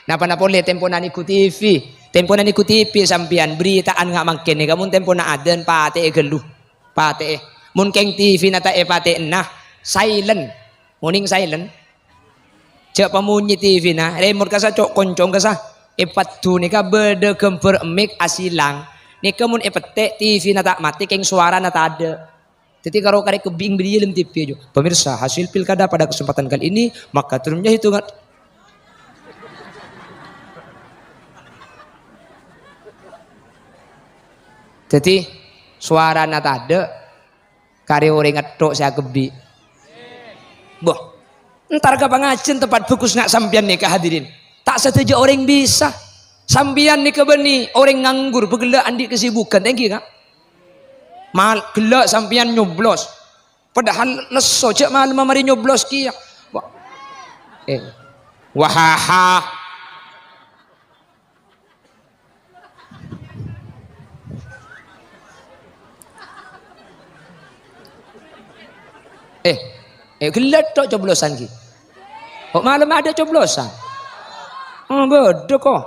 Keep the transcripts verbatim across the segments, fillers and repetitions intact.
Napa-napa polè tempona nèngghu T V. Tempona nèngghu T V sampèyan, bhârita'an nga' mangkèn nèka mon tempona adzan patè'è ghâllu. Patè'è. Mon kèng T V-na ta' èpatè'ana, silent. Onèng silent. Jhâ' pamonyè T V-na, remot kassa' co'-konco' kassa'. È paddhu nèka bâdâ ghâmbhâr mik asèlang. Nèka mon èpettè' T V-na ta' matè, kèng sowarana tadâ'. Dhâddhi karo karè' kebbing bâriyâ lem T V jâ. Pemirsa, hasil pilkada pada kesempatan kali ini, maka turunnya hitungan. Dhâddhi, sowarana tadâ', karè orèng ètto' sè akebbi'. Boh, entar ka pangajhiân tempat bhâghus nga' sampèyan nèka, hadirin. Ta' sadhâjâ orèng bisa. Sampèyan nèka bânnè orèng nganggur, bâ' ghellâ' andi' kesibukan, ènggi, Ka'? Mal-, ghellâ' sampèyan nyoblos. Padahal lesso, jhâ' malemma marè nyoblos kèya. Wa-, eh. Wahaha. Eh, eh, ghellâ' tho' coblosan ghi. Kok malemma adâ' coblosan? Oh, bâdâ kok.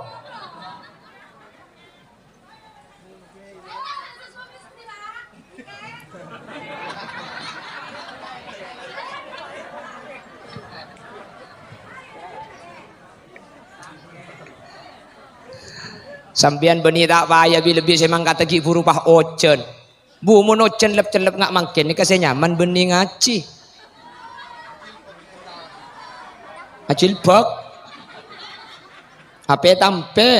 Sampèyan bânnè ta' paya bi-, lebbi sè mangkaddhâ ghi' bhuru pas ojhân. Bu, mon ojhân lep-cellep nga' mangkèn nèka sè nyaman bânnè ngajhi. Ajilbab. Apè tampè?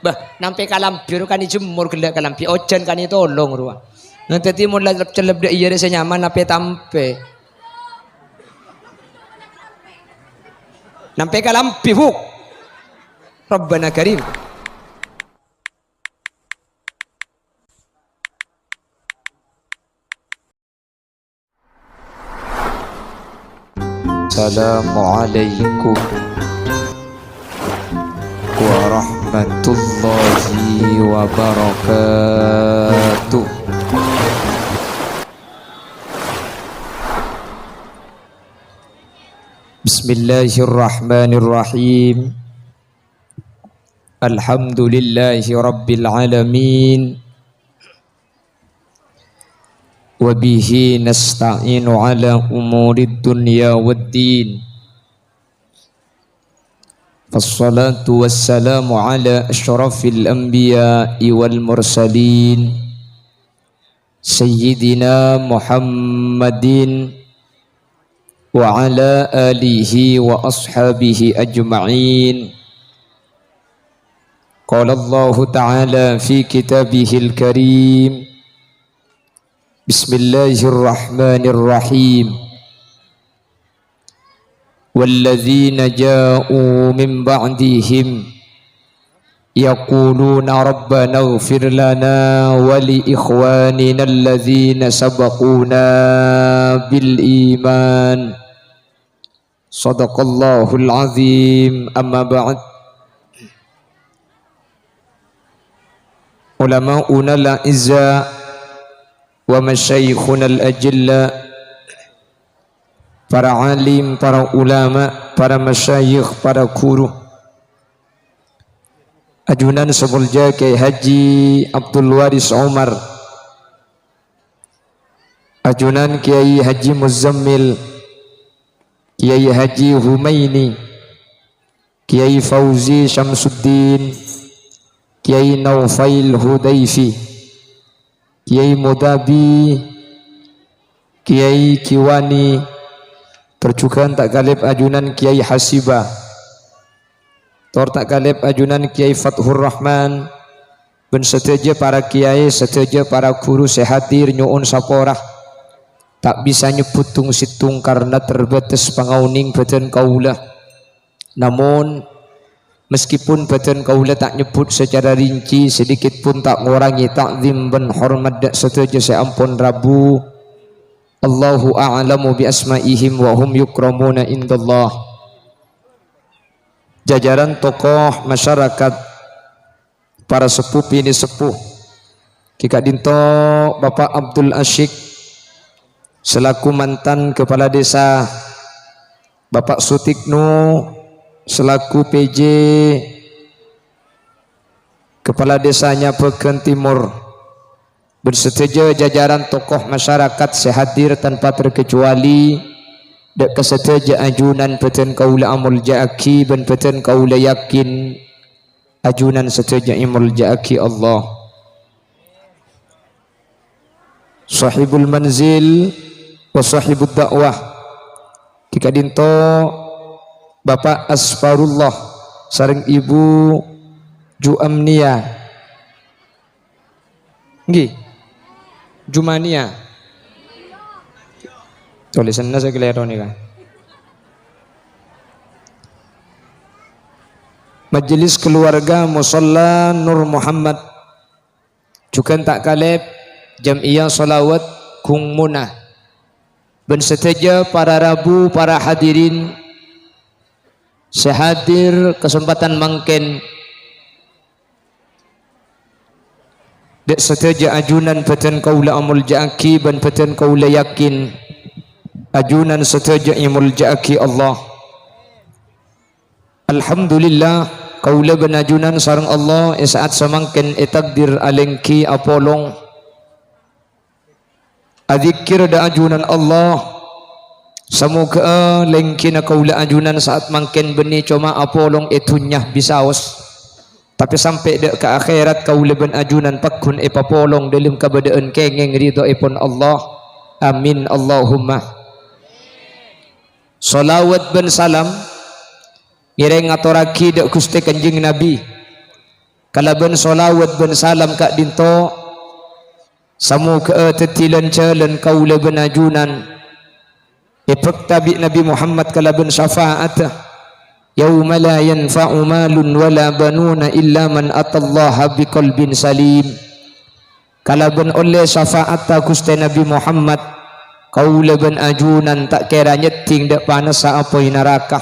Bâh, nampè kalambhi ro kan èjemmor ghellâ' kalambhi, ojhân kan ètolong rowa. Nah, dhâddhi mon la lep-cellep dâ' iyâ rè sè nyaman apè tampè? Nampè kalambhi, Bu. Rabbana Karim. Assalamualaikum warahmatullahi wabarakatuh. Bismillahirrahmanirrahim. Alhamdulillahi rabbil alamin. Wa bihi nasta'inu ala umurid dunya waddin. Wassalatu wassalamu ala asyrafil anbiya'i wal mursalin, Sayyidina Muhammadin wa ala alihi wa ashabihi ajma'in. Qala Allahu ta'ala fi kitabihil karim, Bismillahirrahmanirrahim. Walladzina ja'u min ba'dihim yaquluna rabbana ighfir lana wa li ikhwanina alladzina sabaquna bil iman. Shadaqallahul azim. Amma ba'd. Ulama'unal a'izza wa masyayikhunal ajilla, para alim, para ulama, para masyayikh, para guru. Ajunan sè molja Kyai Haji Abdul Waris Omar. Ajunan Kyai Haji Muzammil, Kyai Haji Humaini, Kyai Fauzi Syamsuddin, Kyai Naufail Hudaifi, Kyai Mudabi, Kyai Kiwani, tor jhughân ta' kalèp ajunan Kyai Hasiba, tor ta' kalèp ajunan Kyai Fathur Rahman, bân sadhâjâ para kyai, sadhâjâ para ghuru sè hadir nyo'on sapora. Ta' bisa nyebbhut tong-settong karna terbatas pangaonèng bhâdhân kaulâ. Namon, meskipun bhâdhân kaulâ ta' nyebbhut sacara rinci, sedikit pun ta' ngorangè ta'zim bân hormat dâ' sadhâjâ sè ampon rabu. Allahu a'lamu bi asma'ihim wa hum yukramuna indallah. Jajaran tokoh masyarakat, para seppo binè' seppo, ghi' ka'dinto Bapak Abdul Asyik selaku mantan kepala desa, Bapak Sutikno selaku P J Kepala Desa Nyabagan Timur, bân sadhâjâ jajaran tokoh masyarakat sè hadir tanpa terkecuali, dâ' ka sadhâjâ ajunan bâdân kaulâ amolja'aghi bân bâdân kaulâ yakin ajunan sadhâjâ èmolja'aghi Allah. Sahibul manzil wa sahibud da'wah. Dâ' ka'dinto Bapak Asfarullah sareng Ibu Juamnia. Ngghi. Jumania. Tulisanna sè kalèro nèka. Majelis keluarga Musalla Nur Muhammad. Jhughân ta' kalèp, Jam'iyah Shalawat Gung Muna. Bân sadhâjâ para rabu, para hadirin sè hadir kasempadhân mangkèn. Dâ' sadhâjâ ajunan bâdân kaulâ amolja'aghi bân bâdân kaulâ yakin ajunan sadhâjâ èmolja'aghi Allah. Alhamdulillah, kaulâ bân ajunan sareng Allah è sa'at samangkèn ètakdir alèngghi apolong. Adzikkèr dâ' ajunan Allah. Samoghâ'â lèngghina kaulâ ajunan sa'at mangkèn bânnè coma apolong è dhunnya bisaos. Tapè sampè' dâ' ka akhèrat kaulâ bân ajunan pagghun èpapolong dâlem kabâdâ'ân kèngèng ridhoèpon Allah. Amin, Allahumma. Shalawat bân salam ngèrèng ngatorraghi dâ' Ghustè Kanjeng Nabi. Kalabân shalawat bân salam ka'dinto, samoghâ'â dhâddhi lan-jhâlân kaulâ bân ajunan èbhâkta bi' Nabi Muhammad kalabân syafa'atta. Yauma la yanfa'u malun wa la banuna illa man atallaha biqalbin salim. Kalabân ollè syafa'atta Ghustè Nabi Muhammad, kaulâ bân ajunan ta' kèra nyèddhing dâ' panassa apoy naraka.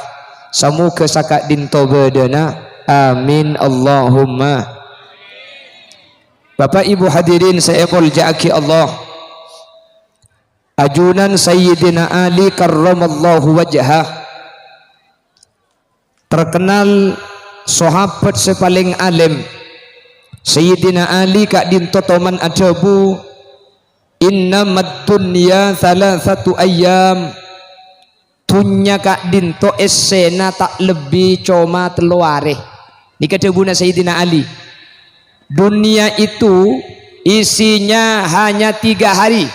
Samoghâ saka'dinto bâdâna. Amin, Allahumma. Bapak Ibu hadirin sè èmolja'aghi Allah. Ajunan Sayyidina Ali karramallahu wajhah. Terkenal sahabat sè palèng alèm. Sayyidina Ali ka'dinto toman adhâbu, "Innamad dunya thalathatu ayyam." Dhunnya ka'dinto èssèna ta' lebbi coma tello arè. Nèka dhâbuna Sayyidina Ali. Dunia itu isinya hanya tiga hari.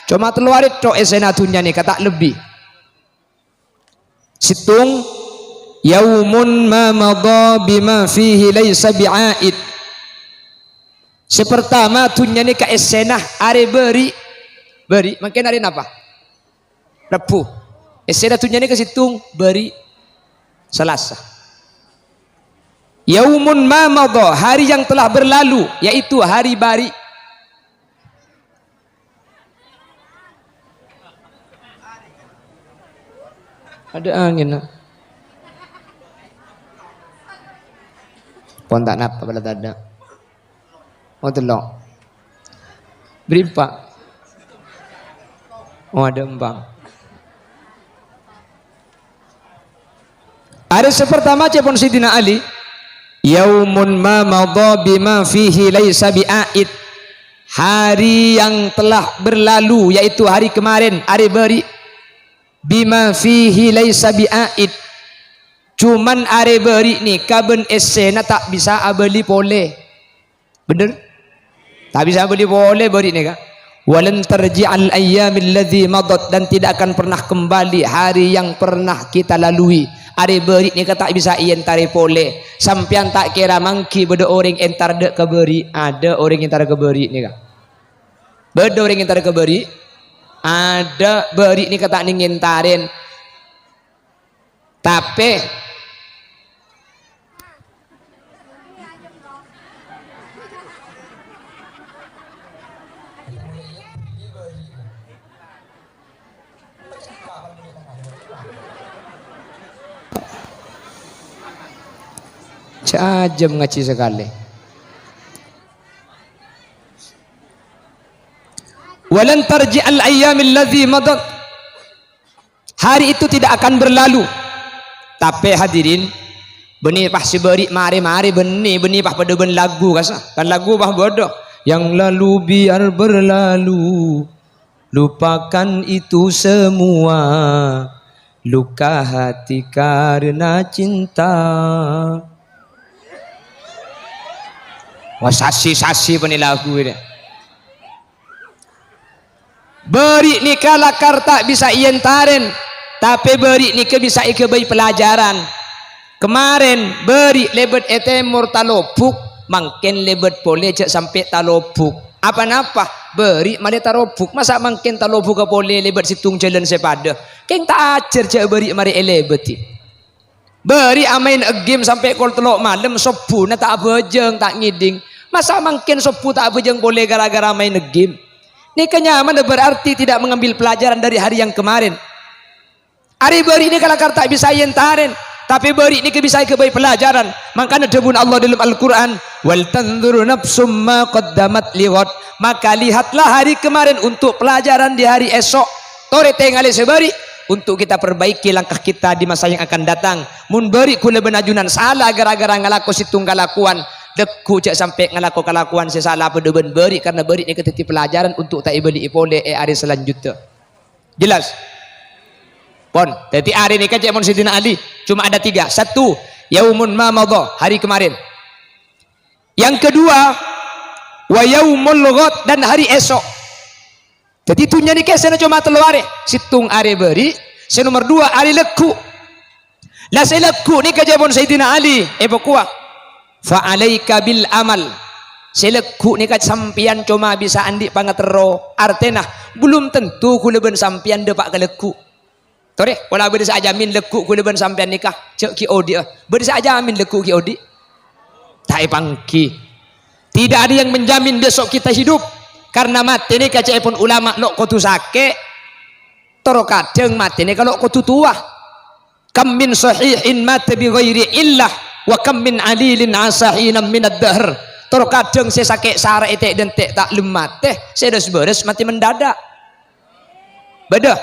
Coma tello arè tok èssèna dhunnya nèka, ta' lebbi. Sèttong, "Yaumun ma madha bima fihi laisa bi'aid." Sè pertama, dhunnya nèka èssèna arè bâri'. Bâri', mangkèn arè napa? Rebbhu. Èssèna dhunnya nèka sèttong, bâri', Salasa. "Yaumun ma madha," hari yang telah berlalu, yaitu hari bâri'. Ada angin, nak. Pon ta' napa bala tadâ'. Oh, tello'. Bâri' empa'. Oh, ada empa'. Hari sè pertama, ca'èpon Sayyidina Ali, "Yaumun ma madha bima fihi laisa bi'aid." Hari yang telah berlalu, yaitu hari kemarin, arè bâri'. "Bima fihi laisa bi'aid." Cuman arè bâri' nèka bân èssèna ta' bisa abâli polè. Bhender? Ta' bisa abâli polè bâri' nèka. "Walan tarji'al ayyamil ladzi madat," dan tidak akan pernah kembali hari yang pernah kita lalui. Arè bâri' nèka ta' bisa èentarè polè. Sampèyan ta' kèra mangghi bâdâ orèng èntar dâ' ka bâri'. Ada orèng èntar ka bâri' nèka. Bâdâ orèng èntar ka bâri'. Ada, bâri' nèka ta' nèng èntarèn. Tapè jhâ' ajâm ngajhi sakalè. "Walan tarji'al ayyamil ladzi madat." Hari itu tidak akan berlalu. Tapè hadirin, Bânnè pas sè bâri' marè-marè bânnè, bânnè pas padâ bân lagu kassa. Kan lagu pas bâdâ. Yang lalu biar berlalu, lupakan itu semua, luka hati karena cinta. Wah, sasi-sasi pènè lagu ini. Bâri' nèka lakar ta' bisa èentarè, tapè bâri' nèka bisa èghâbây pelajaran. Kemaren bâri' lèbât è tèmor talobuk, mangkèn lèbât polè jhâ' sampè' talobuk. Apa-napa? Bâri' malè talobuk, masa' mangkèn talobuk polè lèbât sèttong jhâlân sè padâ. Kèng ta' ajhâr jhâ' bâri' marè èlèbâdhi. Bâri' amaèn game sampè' kol tello' malem, sobbhuna ta' abhâjâng, ta' ngèdhing. Masa' mangkèn sobbhu ta' abhâjâng polè ghârâ-ghârâ maèn game? Nèka nyamana berarti tidak mengambil pelajaran dari hari yang kemarin. Arè bâri' nèka lakar ta' bisa èentarè, tapè bâri' nèka bisa èghâbây pelajaran. Mangkana dhâbuna Allah dalam Al-Qur'an, "Wal tanzur nafsum ma qaddamat lighad." Maka lihatlah hari kemarin untuk pelajaran di hari esok. Torè tèngalè sè bâri' untuk kita perbaiki langkah kita di masa yang akan datang. Mon bâri' ghulâ bân ajunan sala ghârâ-ghârâ ngalako sèttong kalakowan, lagghu' jhâ' sampè' ngalako kalakowan sè sala padâ bân bâri', karna bâri' nèka dhâddhi pelajaran untuk ta' èbâli'i polè è arè salanjutta. Jelas? Pon, dhâddhi arè nèka cè' mon Sayyidina Ali, cuma ada tiga. Satu, yaumun ma madha, hari kemarin. Yang kedua, wa yaumul ghad, dan hari esok. Dhâddhi dhunnya nèka èssèna coma tello arè. Sèttong arè bâri', sè nomer dua arè lagghu'. La sè lagghu' nèka jâwâbhân Sayyidina Ali, èpakowa, "Fa alaika bil amal." Sè lagghu' nèka sampèyan coma bisa andi' pangaterro. Artèna, belum tentu ghulâ bân sampèyan dâpa' ka lagghu'. Torè, pola bâdâ sè ajamin lagghu' ghulâ bân sampèyan nèka, jhâ' ghi' odi'â. Bâdâ sè ajamin lagghu' ghi' odi'? Ta' èpangghi. Tidak ada yang menjamin besok kita hidup. Karena matè nèka ca'èpon ulama lo' kodhu sakè'. Toro kadhâng matè nèka lo' kodhu towa. Kam min sahihin mata bi ghairi illah, wa kam min alilin asahinan minad dahr. Toro kadhâng sè sakè' sara ètè'-dentè' ta' lem matè, sè res-beres matè mendadak. Bâdâ.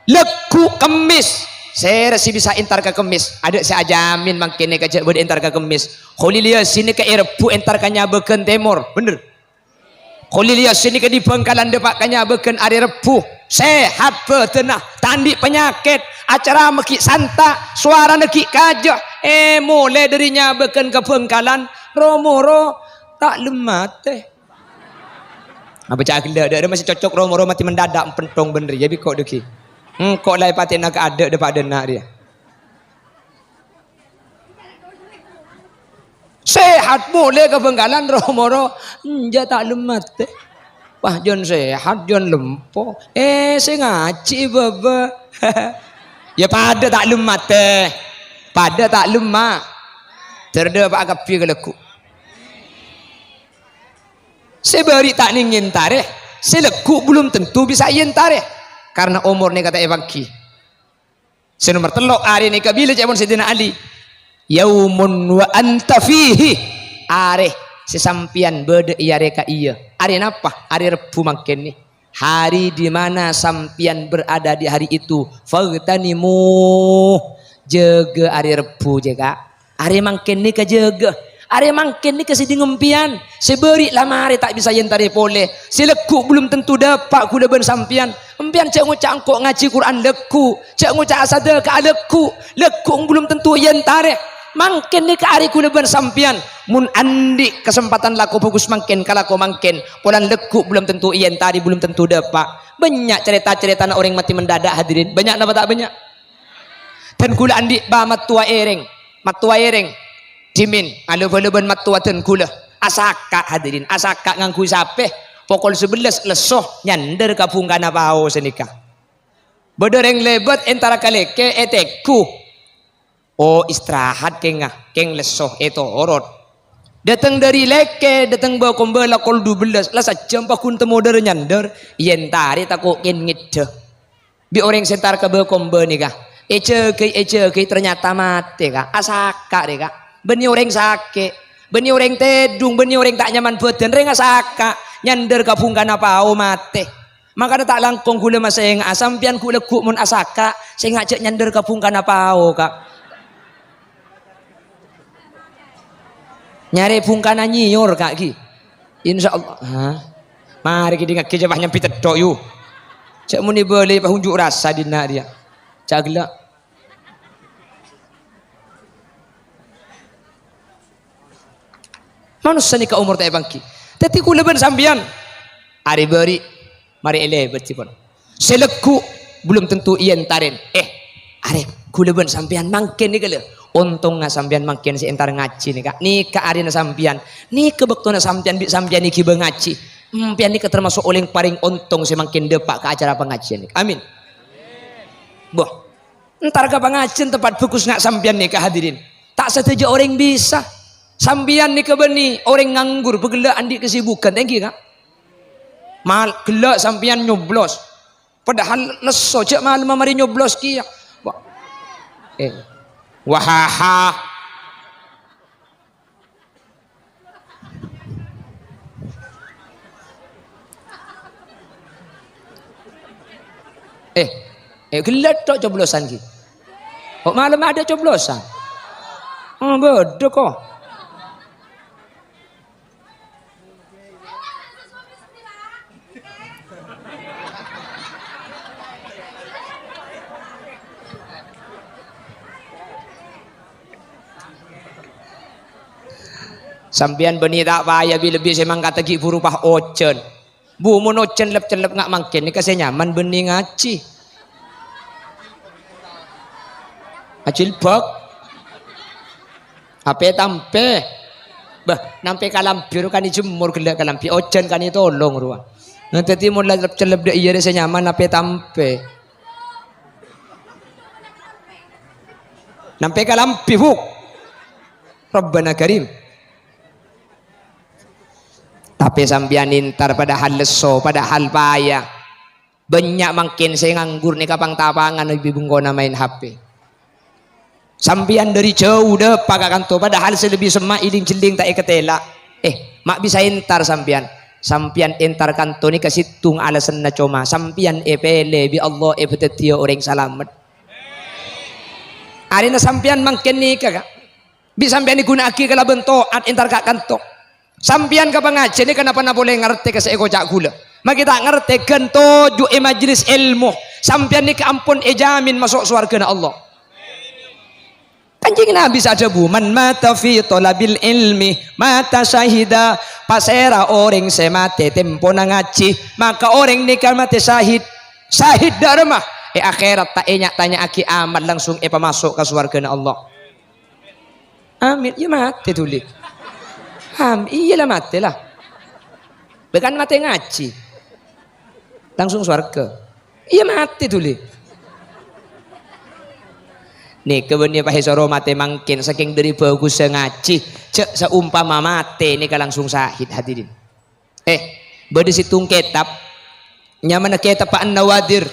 Lagghu' Kemmis. Sèra sè bisa entar ka Kemmis? Adâ' sè ajamin mangkèn nèka jhâ' bâdâ entar ka Kemmis. Kholil Yasin nèka è Rebbhu entar ka Nyabagan Tèmor. Bhender. Kholil Yasin nèka dhi Bhângkalan dâpa' ka Nyabagan arè Rebbhu. Sehat bhâdhânna, ta' andi' panyakèt, acarama ghi' santa', sowarana ghi' kajâ. Eh, molè dâri Nyabagan ka Bhângkalan, ro-moro ta' lem matè. Apa ca'na ghellâ', dâ' remma sè cocok ro-moro matè mendadak, penthong bhender, ya, bi' ko' dhâggi'. Engko' la èpatè'ana ka adâ' dâpa' dâ' enna' rèya. Sehat molè ka Bhângkalan ro-moro, enjâ' ta' lem matè. Wah, jân sehat, jân lempo. Eh, sè ngajhi bâbâ. Ya padâ ta' lem matè. Padâ ta' lem ma-, Ter dâpa' kabbhi ka lagghu'. Sè bâri' ta' nèng èntarè, sè lagghu' belum tentu bisa èntarè. Karna omor nèka ta' èpangghi. Sè nomer tello' arè nèka bilâ ca'èpon Sayyidina Ali. Yaumun wa anta fihi. Arè sè sampèyan bâdâ è arè ka'iyâ. Arè napa? Arè Rebbhu mangkèn nè. Hari di mana sampèyan berada di hari itu. Faghtanimu. Jâgâ arè Rebbhu, jâ, Ka'. Arè mangkèn nèka jâgâ. Arè mangkèn nèka sè dhinggem empèyan. Sè bâri' la marè ta' bisa èntarè polè. Sè lagghu' belum tentu dâpa' ghulâ bân sampèyan. Empèyan jhâ' ngoca' engko' ngajhi Qur'an lagghu'. Jhâ' ngoca' asadhâka'a lagghu'. Lagghu' belum tentu èntarè. Mangkèn nèka arè ghulâ bân sampèyan. Mon andi' kasempadhân lako bhâghus mangkèn, kalako mangkèn. Polana lagghu' belum tentu èntarè, belum tentu dâpa'. Bânnya' carèta-carètana orèng matè mendadak, hadirin. Bânnya' napa ta' bânnya'? Dân ghulâ andi' bâ mattowa èrèng, mattowa èrèng. Dhimèn, alabâlabân mattowa dân ghulâ. Asaka', hadirin, asaka' ngangghuy sapè. Pokol sabellâs lesso, nyandher ka bhungkana pao sanèka. Bâdâ rèng lèbât entara ka lèkè ètegghu. Oh, istirahat kèngnga, kèng lesso, ètorot. Dâteng dâri lèkè, dâteng bâ-kombâ la kol dubellâs, la sajjhâm paggun temmodhâr nyandher, èntarè tako' kèn ngeddhâ. Bi' orèng sè entar ka bâ-kombâ nèka, èjâgâi, èjâgâi, ternyata matè, Ka'. Asaka' rè, Ka'. Bânnè orèng sakè', bânnè orèng tèdung, bânnè orèng ta' nyaman bhâdhân, rèng asaka', nyandher ka bhungkana pao matè. Mangkana ta' langkong ghulâ masènga'a, sampèyan ghu-, lagghu' mon asaka', sènga' jhâ' nyandher ka bhungkana pao, Ka'. Nyarè bhungkana nyèyor, Ka', ghi. Insyaallah. Hah? Marè ghi dingngaghi jhâ' pas nyambi tèdhok, yu. Jhâ' mon èbâlâi pas unjuk rasa dinna' rèya. Jhâ' ghellâ'. Manossa nèka omor ta' èpangghi. Dhâddhi kaulâ bân sampèyan arè bâri' marè èlèbât, jhâ' pon. Sè lagghu' belum tentu èentarè. Eh, arè, kaulâ bân sampèyan mangkèn nèka, lho. Ontongnga sampèyan mangkèn sè entar ngajhi nèka. Nèka arèna sampèyan. Nèka bâktona sampèyan bi' sampèyan èghibâ ngajhi. Sampèyan nèka termasuk orèng paling ontong sè mangkèn dâpa' ka acara pangajhiyân nèka. Amin. Boh. Entar ka pangajhiyân tempat bhâghus nga' sampèyan nèka, hadirin. Ta' sadhâjâ orèng bisa. Sampèyan nèka bânnè orèng nganggur, bâ ghellâ' andi' kesibukan. Thank you, Ka'. Mal-, ghellâ' sampèyan nyoblos. Padahal lesso, jhâ' malemma marè nyoblos kèya. Wa-, eh. Wahaha. Eh, eh, ghellâ' tok coblosan ghi. Kok malemma adâ' coblosan? Oh, bâdâ kok. Sampèyan bânnè ta' paya bi-, lebbi sè mangkaddhâ ghi' buru pas ojhân. Bu, mon ojhân lep-cellep nga' mangkèn nèka sè nyaman bânnè ngajhi. Ajilbab. Apè tampè. Bâh, nampè kalambhi ro kan èjemmor ghellâ' kalambhi. Ojhân kan ètolong rowa. Nah, dhâddhi mon la lep-cellep dâ' iyâ rè sè nyaman apè tampè. Nampè kalambhi, Bu. Rabbana Karim. Tapè sampèyan entar padahal lesso, padahal paya. Bânnya' mangkèn sè nganggur nèka pang-tapangan bi' bengkona maèn H P. Sampèyan dâri jhâu dâpa' ka kanto, padahal sè lebbi semma' èling-jhelling ta' èkatèla'. Eh, ma' bisa entar sampèyan. Sampèyan entar kanto nèka sèttong alasanna coma sampèyan èpèlè bi' Allah èpadhâddhiyâ orèng salamet. Arèna sampèyan mangkèn nèka, Ka'. Bi' sampèyan èghuna'aghi kalabân to'at entar ka kanto. Sampèyan ka pangajhiyân nèka napa-napa polè ngartè ka sè èkoca' ghulâ. Maghi ta' ngartè ghân toju' è majlis èlmo. Sampèyan nèka ampon èjamin maso' sowarghâna Allah. Kanjeng Nabi sè adhâbu, "Man mata fi thalabil ilmi, mata syahida." Pasèra orèng sè matè tempona ngajhi, maka orèng nèka matè syahid. Syahid dâ' remma? È akhèrat ta' ènya'-tanya'aghi amal, langsung èpamaso' ka sowarghâna Allah. Amin. Iyâ matè dhuli. Am-, iyâ la matè la. Bhâkal matè ngajhi. Langsung sowarghâ. Iyâ matè dhuli. Nèka bânnè pas èsoro matè mangkèn, sakèng dâri bhâghussa ngajhi. Jhâ' saompama matè nèka langsung syahid, hadirin. Eh, bâdâ sèttong kètab, nyamana Kètab An-Nawadir,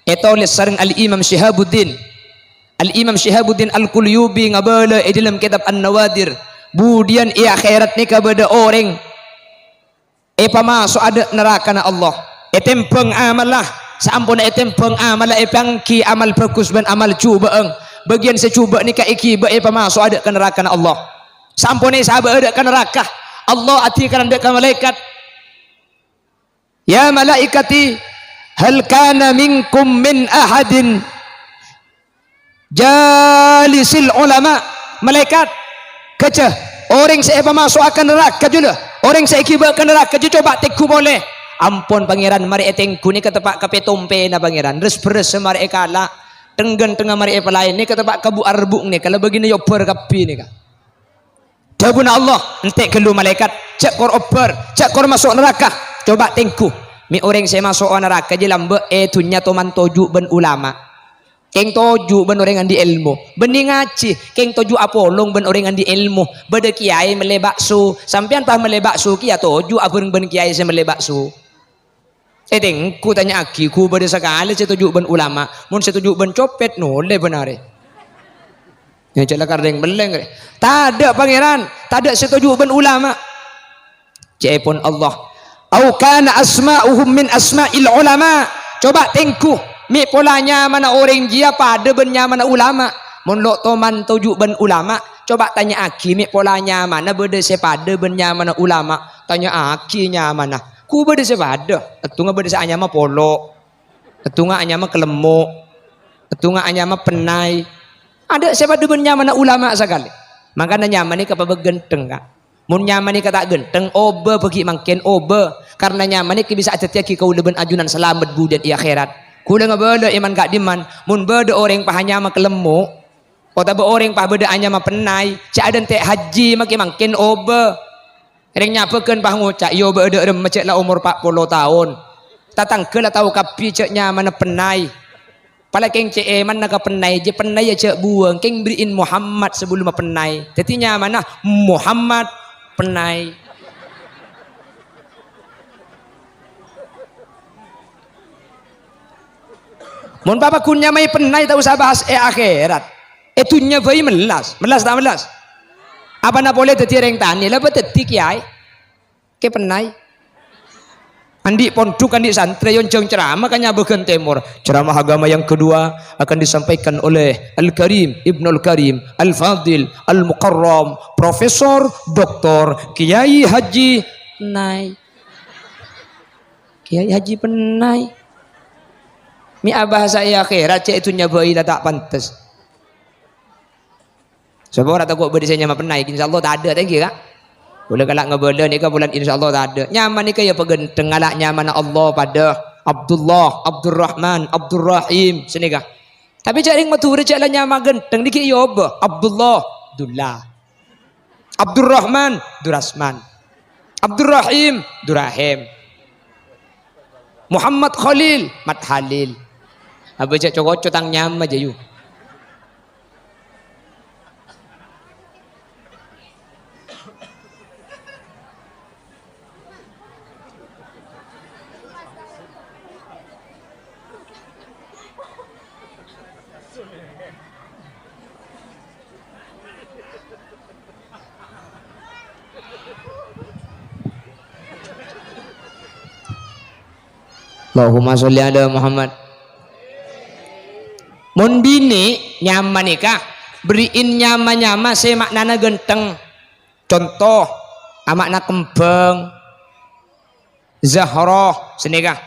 ètolès sareng Al-Imam Syihabuddin. Al-Imam Syihabuddin Al-Qulyubi ngabâlâ è dâlem kètab An-Nawadir, budiyân è akhèrat nèka bâdâ orèng èpamaso' adâ' narakana Allah, ètèmbhâng amalla, saamponna ètèmbhâng amalla èpangghi amal bhâghus bân amal jhubâ'ân, bâgiyân sè jhubâ' nèka èghibâ èpamaso' adâ' ka narakana Allah. Saamponna èsabâ' adâ' ka naraka, Allah adhikar adâ' ka malaèkat, "Ya malaikati, hal kana minkum min ahadin jalisil ulama?" Malaèkat, "Ghâjâ, orèng sè èpamaso'a ka naraka jâ la, orèng sè èghibâ ka naraka jâ, coba tengghu polè." Ampon, Pangèran, marè ètengghu nèka teppa' ka pètompèna, Pangèran. Res-berres marè èkala', teng-ghântengnga marè èpalaèn, nèka teppa' ka bu'-arbuk nèka, la bâgiyânna èobbhâr kabbhi nèka. Dhâbuna Allah, "Ente' ghâllu malaèkat, jhâ' kor obbhâr, jhâ' kor maso' naraka." Coba tengghu, mè' orèng sè maso'a naraka jâ lambâ' è dhunnya toman toju' bân ulama. Kèng toju' bân orèng andi' èlmo, bânnè ngajhi, kèng toju' apolong bân orèng andi' èlmo. Bâdâ kèyaè mellè bakso, sampèyan pas mellè bakso kèya toju' abhâreng bân kèyaè sè mellè bakso. Ètengghu tanya'aghi, ghu bâdâ sakalè sè toju' bân ulama, mon sè toju' bân copèt nolè bân arè. Yâ, jhâ' la karèng mellèng rè. Tadâ', Pangèran, tadâ' sè toju' bân ulama. Ca'èpon Allah, "Au kana asma'uhum min asma'il ulama." Coba tengghu, mè' pola nyamana orèng jiyâ padâ bân nyamana ulama. Mon lo' toman toju' bân ulama, Coba tanya'aghi, me' pola nyamana bâdâ sè padâ bân nyamana ulama. Tanya'aghi nyamana. Ghu bâdâ sè padâ. Èttonga bâdâ sè anyama Polo'. Èttonga anyama Kalemmo'. Èttonga anyama Pennay. Adâ' sè padâ bân nyamana ulama sakalè. Mangkana nyama nèka pabâ ghântheng, Ka'. Mon nyama nèka ta' ghântheng, obâ bâgi mangkèn, obâ. Karna nyama nèka bisa adhâddhiyâghi kaulâ bân ajunan salamet budiyân è akhèrat. Kaulâ ngabâlâ è man-ka'dimman, mon bâdâ orèng paha nyama Kalemmo', otabâ orèng paha bâdâ anyama Pennay, jhâ' adhânte' hajji makè mangkèn obâ. Rèng nyabâghân paha ngoca', "Iyâ, obâ dâ' remma jhâ' la omor pa' polo taon." Tatangghâ la tao kabbhi jhâ' nyamana Pennay. Palakèng cè' èmanna ka Pennay, jhâ' Pennay jhâ' buwâng, kèng bherri'in Muhammad sabellunna Pennay. Dhâddhi nyamana Muhammad Pennay. Mon papa ghun nyamaè Pennay ta' osa bahas è akhèrat. È dhunnya bhâi mellas, mellas ta' mellas? Apana polè dhâddhi rèng tanè, la bâ dhâddhi kèyaè. Kè Pennay. Andi' pondhuk, andi' santrè, èyonjhâng ceramah ka nyabâghân tèmor. Ceramah agama yang kedua akan disampaikan oleh Al-Karim, Ibnul Karim, Al-Fadil, Al-Mukarram, Profesor Doktor Kiai Haji Pennay. Kiai Haji Pennay. Me' abahasa è akhèrat, cè' è dhunnya bhâi la ta' pantes. Sapa ora tako' bâdâ sè nyama Pennay, insyaallah tadâ', thank you, Ka'. Kaulâ kala' ngabâlâ nèka bulân insyaallah tadâ'. Nyama nèka ya paghântheng, ala' nyamana Allah padâ. Abdullah, Abdurrahman, Abdurrahim, sanèka. Tapè jhâ' rèng Madhurâ jhâ' la nyama ghântheng, nèka ya obâ. Abdullah, Dullah. Abdurrahman, Durasman. Abdurrahim, Durahim. Muhammad Khalil, Mat Halil. Abâ jhâ' co-ngoco tang nyama jâ, yu. Allahumma sholli ala Muhammad. Mon binè' nyama nèka, bherri'in nyama-nyama sè ma'nana ghântheng. Conto, ama'na kembhâng, Zahroh, sanèka.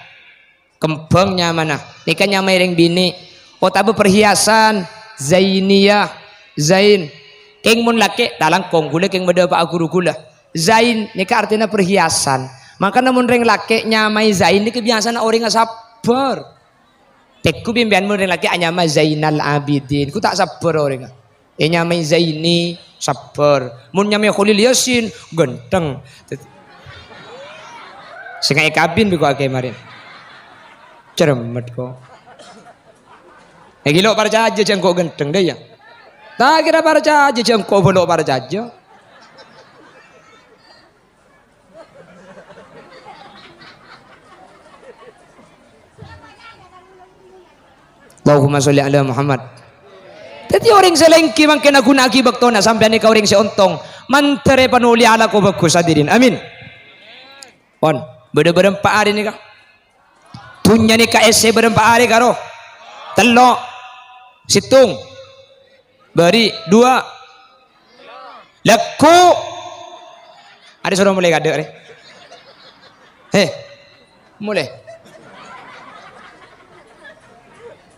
Kembhâng nyamana. Nèka nyamaè rèng binè'. Otabâ perhiasan, Zainiyah, Zain. Kèng mon lakè', talangkong, ghulâ kèng madhâpa'a ghuru ghulâ. Zain, nèka artèna perhiasan. Mangkana mon rèng lakè' nyamaè Zain, nèka biyasana orèngnga sabbhâr. Tèngghu bimbiyan mon rèng lakè' anyama Zainal Abidin, ghu ta' sabbhâr orèngnga. Ènyamaè Zaini, sabbhâr. Mon nyamaè Kholil Yasin, ghântheng. Sènga' èkabin bi' ko' akè marèn. Cermet ko'. Èngghi lo' parcajâ jhâ' engko' ghântheng, dâ' iyâ. Ta' kèra parcajâ jhâ' engko' bâ' lo' parcajâ. Allahumma sholli ala Muhammad. Dhâddhi orèng sè lèngghi mangkèn aghuna'aghi bâktona sampèyan nèka orèng sè ontong. Mandhâr èpanolèya alako bhâghus, hadirin. Amin. Pon, bâdâ bârâmpa arè nèka? Dhunnya nèka èssè bârâmpa arè karo? Tello'. Sèttong. Bâri', duwâ'. Lagghu'. Arè soro molè kadâ', arè. He. Molè.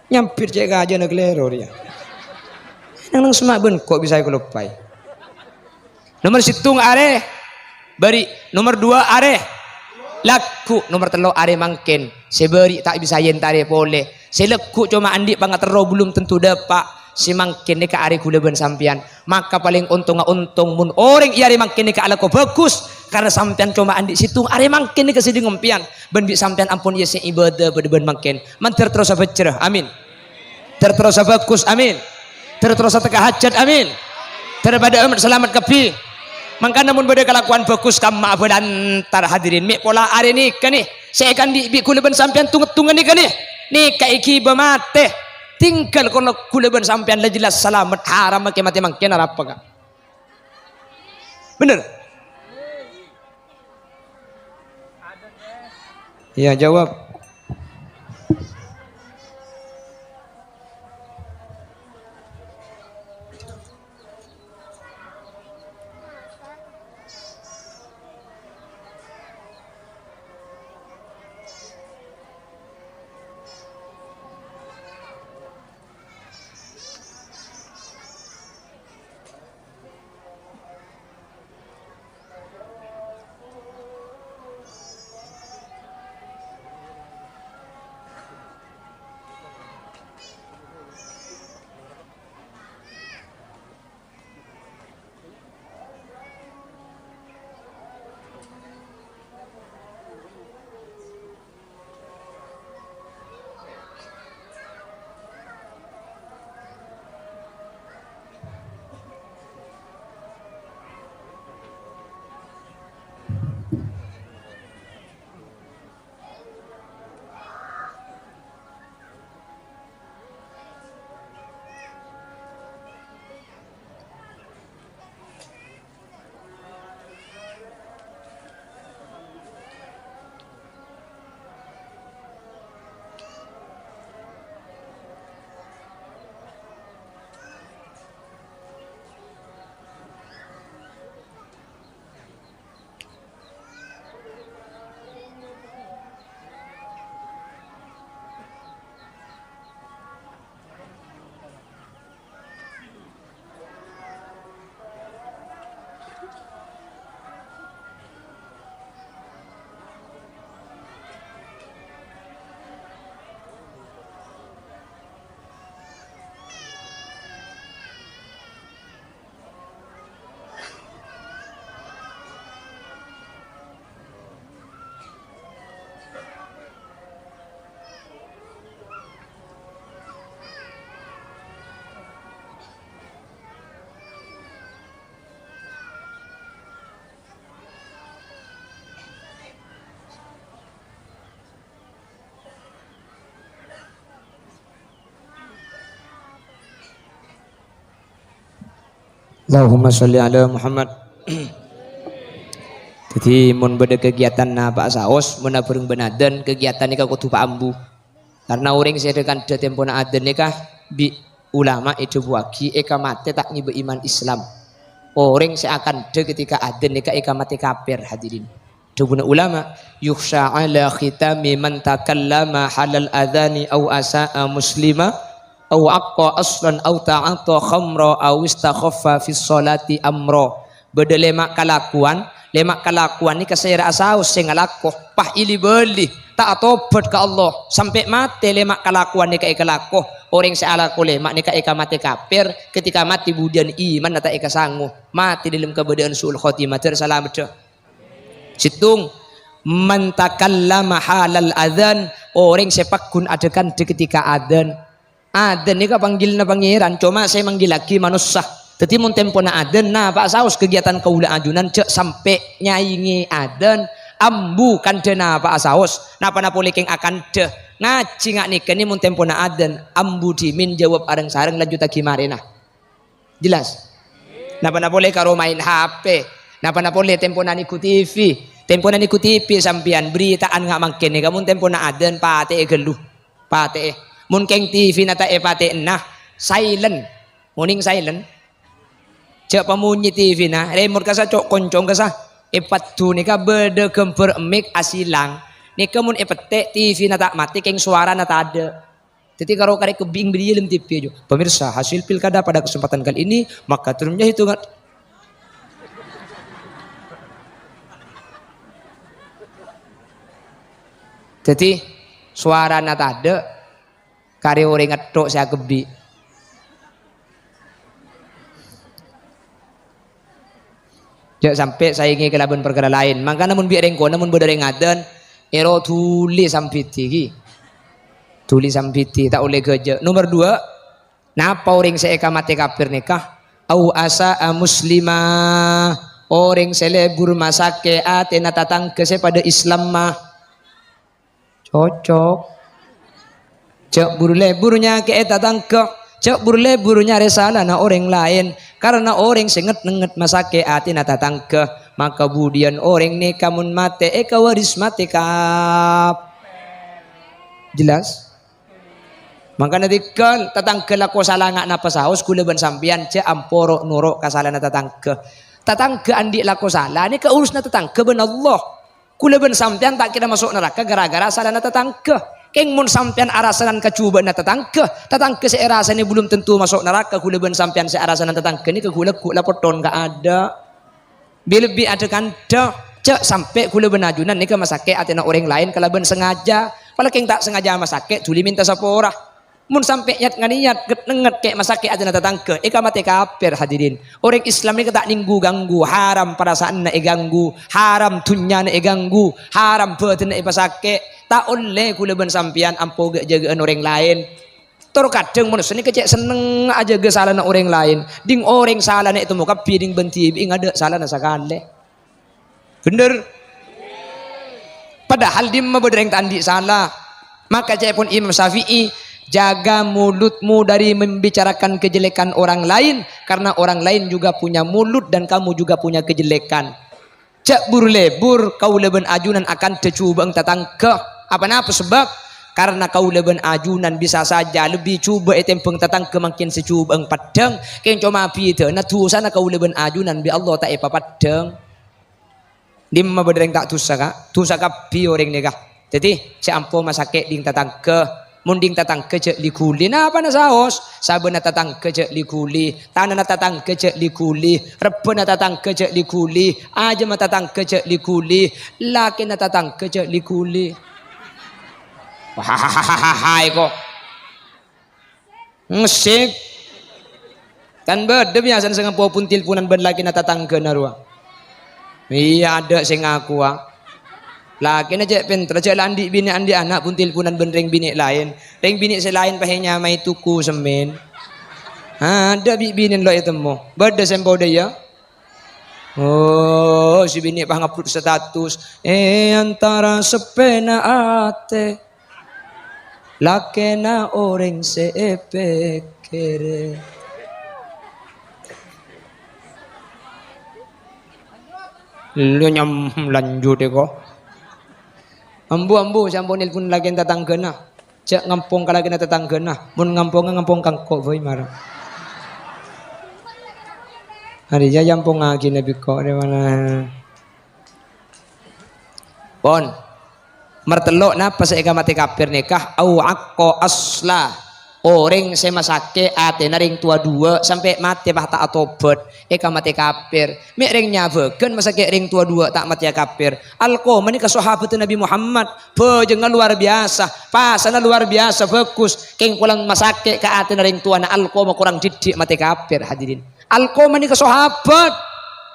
Nyambit cè' kajâna kalèro rèya. Nang-nang semma' bân ko' bisa èkaloppaè. Nomer sèttong arè bâri', nomer duwâ' arè lagghu', nomer tello' arè mangkèn. Sè bâri' ta' bisa èntarè polè. Sè lagghu' coma andi' pangaterro belum tentu dâpa'. Sè mangkèn nèka arè ghulâ bân sampèyan. Maka palèng ontongnga ontong mon orèng è arè mangkèn nèka alako bhâghus, karna sampèyan coma andi' sèttong arè mangkèn nèka sè èdhingngempèyan. Bân bi' sampèyan ampon èessè ibâdâ bâdâ bân mangkèn. Mandhâr terrosa bhâjjhrâ. Amin. Ter-terrosa bhâghus, amin. Ter-terrosa tekka hajat, amin. Ter padâ amat salamet kabbhi. Mangkana mon bâdâ kalakowan bhâghus, kamma abâ lantar, hadirin. Mè' pola arè nèka, nè, sè èkaandi' bi' ghulâ bân sampèyan tong-ngèttongan nèka, nè. Nèka èghibâ matè. Tinggal kala ghulâ bân sampèyan la jelas salamet, haram makè matè mangkèn, arapa, Ka'? Bhender? Iyâ, jawab. Allahumma sholli ala Muhammad. Dhâddhi, mon bâdâ kegiatan napa'a saos, mon abhâreng bân adzan, kegiatan nèka kodhu paambu. Karna orèng sè dâ-kandhâ tempona adzan nèka bi' ulama èdhâbuwâghi èkamatè ta' ngèbâ iman Islam. Orèng sè akandhâ ketika adzan nèka èkamatè kafir, hadirin. Dhâbuna ulama, "Yukhsha ala khitami man takallama halal adzani au asa'a muslima, au aqqa aslan, au ta'ata khamra, au istakhaffa fis sholati amra." Bâdâ lèma' kalakowan, lèma' kalakowan nèka sèra asaos sè ngalako, pas li-bâli, ta' atobhât ka Allah, sampè' matè lèma' kalakowan nèka èkalako. Orèng sè alako lèma' nèka èkamatè kafir, ketika matè budiyân imanna ta' èkasango, matè dâlem kabâdâ'ân su'ul khotimah, dâr salameddhâ. Sèttong, "Man takallama halal adzan," orèng sè pagghun adâ-kandhâ ketika adzan. Adzan nèka panggilanna Pangèran, coma sè manggillaghi manossa. Dhâddhi, mon tempona adzan, napa'a saos kegiatan kaulâ ajunan, jhâ' sampè' nyaèngè adzan, ambu kandhâ napa'a saos, napa-napa polè kèng akandhâ. Ngajhi nga' nèka nè mon tempona adzan, ambu dhimèn jawab areng-sareng lanjuttaghi marèna. Jelas? Napa-napa polè karo maèn H P. Napa-napa polè tempona nèngghu T V. Tempona nèngghu T V sampèyan, bhârita'an nga' mangkèn nèka mon tempona adzan patè'è ghâllu. Patè'è. Mon kèng T V-na ta' èpatè'ana, silent. Onèng silent. Jhâ' pamonyè T V-na, remot kassa co'-koncong kassa. È paddhu nèka bâdâ ghâmbhâr mic asilang. Nèka mon èpettè' T V-na ta' matè, kèng sowarana tadâ'. Dhâddhi karo karè kebbing bâdâ è dâlem T V jâ. Pemirsa, hasil pilkada pada kesempatan kali ini, maka turunnya hitungan. Dhâddhi, sowarana tadâ', karè orèng ngetthok sè akebbi'. Jhâ' sampè' saèngè kalabân parkara laèn. Mangkana mon bi' rèng kona, mon bâdâ rèng adzan, èro dhuli sambidi, ghi. Dhuli sambidi, ta' ollè ghâjâ. Nomer dua, napa orèng sè èkamatè kafir nèka? Au asa'a muslima, orèng sè lebur masakè' atèna tatangghâ sè padâ Islamma. Cocok. Jhâ' buru lebur nyakè'è tatangghâ. Jhâ' buru lebur nyarè salana orèng laèn. Karna orèng sè nget-nengnget masakè' atèna tatangghâ, maka budiyân orèng nèka mon matè èkawaris matè kap-, jelas? Mangkana dhika, tatangghâ lako sala nga' napa saos, kaulâ bân sampèyan jhâ' ampo ro'-noro' ka salana tatangghâ. Tatangghâ andi' lako sala, nèka urusanna tatangghâ bân Allah. Kaulâ bân sampèyan ta' kèra maso' naraka ghârâ-ghârâ salana tatangghâ. Kèng mon sampèyan arasanan kajhubâ'ânna tatangghâ, tatangghâ sè èrasanè belum tentu maso' naraka, kaulâ bân sampèyan sè arasanan tatangghâ nèka ghu-lagghu la potthon kaadâ'. Bi-, lebbi adâ-kandâ, jhâ' sampè' kaulâ bân ajunan nèka masakè' atèna orèng laèn kalabân sengaja. Palakèng ta' sengaja masakè', dhuli mènta sapora. Mon sampè' niyat-nganiyat, nget-nengnget kè' masakè' atèna tatangghâ, èkamatè kafir, hadirin. Orèng Islam nèka ta' nèngghu ganggu, haram parasaanna èganggu, haram dhunnyana èganggu, haram bhâdhânna èpasakè'. Ta' ollè kaulâ bân sampèyan ampo ghâ'-jâgâ'ân orèng laèn. Tor kadhâng manossa nèka cè' sennengnga ajâgâ salana orèng laèn. Ding orèng salana ètemmo kabbhi ding bân dhibi'i ngadâ' salana sakalè. Bhender? Padahal dimma bâdâ rèng ta' andi' sala. Maka ca'èpon Imam Syafi'i, "Jaga mulutmu dari membicarakan kejelekan orang lain, karena orang lain juga punya mulut dan kamu juga punya kejelekan." Jhâ' bur-lebur, kaulâ bân ajunan akandhâ jhubâ'âng tatangghâ. Apa napa sabâb? Karena kaulâ bân ajunan bisa saja lebbi jhubâ' ètèmbhâng tatangghâ mangkèn sè jhubâ'âng peddhâng, kèng coma bhidhâna dhusana kaulâ bân ajunan bi' Allah ta' èpapeddhâng. Dimma bâdâ rèng ta' dhusa, Ka'? Dhusa kabbhi orèng nèka. Dhâddhi, jhâ' ampo masakè' ding tatangghâ. Mon ding tatangghâ jhâ' li-ghuli. Napana saos? Sabâna tatangghâ jhâ' li-ghuli. Tanana tatangghâ jhâ' li-ghuli. Rebbhâna tatangghâ jhâ' li-ghuli. Ajâmma tatangghâ jhâ' li-ghuli. Lakèna tatangghâ jhâ' li-ghuli. Wah, hai, ko. Ngesik. Kan bâdâ biyasana sè ngampo pon tilponan bân lakèna tatangghâna rowa. Iyâ, adâ' sè ngakowa. Lakèna cè' pènter, jhâ' la andi' binè' andi' ana' pon tilponan bân rèng binè' laèn. Rèng binè' sè laèn pahè nyamaè toko semmèn. Adâ' bi' binèna lo' ètemmo. Bâdâ sè mpo dâ' iyâ. Oh, sè binè' pas ngupload status. È antara seppèna atè. Lakèna orèng sè èpèkkèrè. Lu nyam lanjut eko. Ambu, ambu, sampon nelpon lakèna tatangghâna. Jhâ' ngampong ka lakèna tatangghâna. Mon ngamponga ngampong ka engko' bhâi mara. Arèya èampongngaghi nabi ko' rè mana. Pon. Martello', napa sè èkamatè kafir nèka? Au aqqa asla. Orèng sè masakè' atèna rèng towa duwâ' sampè' matè pas ta' atobhât, èkamatè kafir. Mè' rèng nyabâghân masakè' rèng towa duwâ' ta' matèya kafir. Alqamah nèka sahabatta Nabi Muhammad, bhâjângnga luar biasa, pasana luar biasa bhâghus. Kèng polana masakè' ka atèna rèng towana Alqamah korang dhiddhi' matè kafir, hadirin. Alqamah nèka sahabat.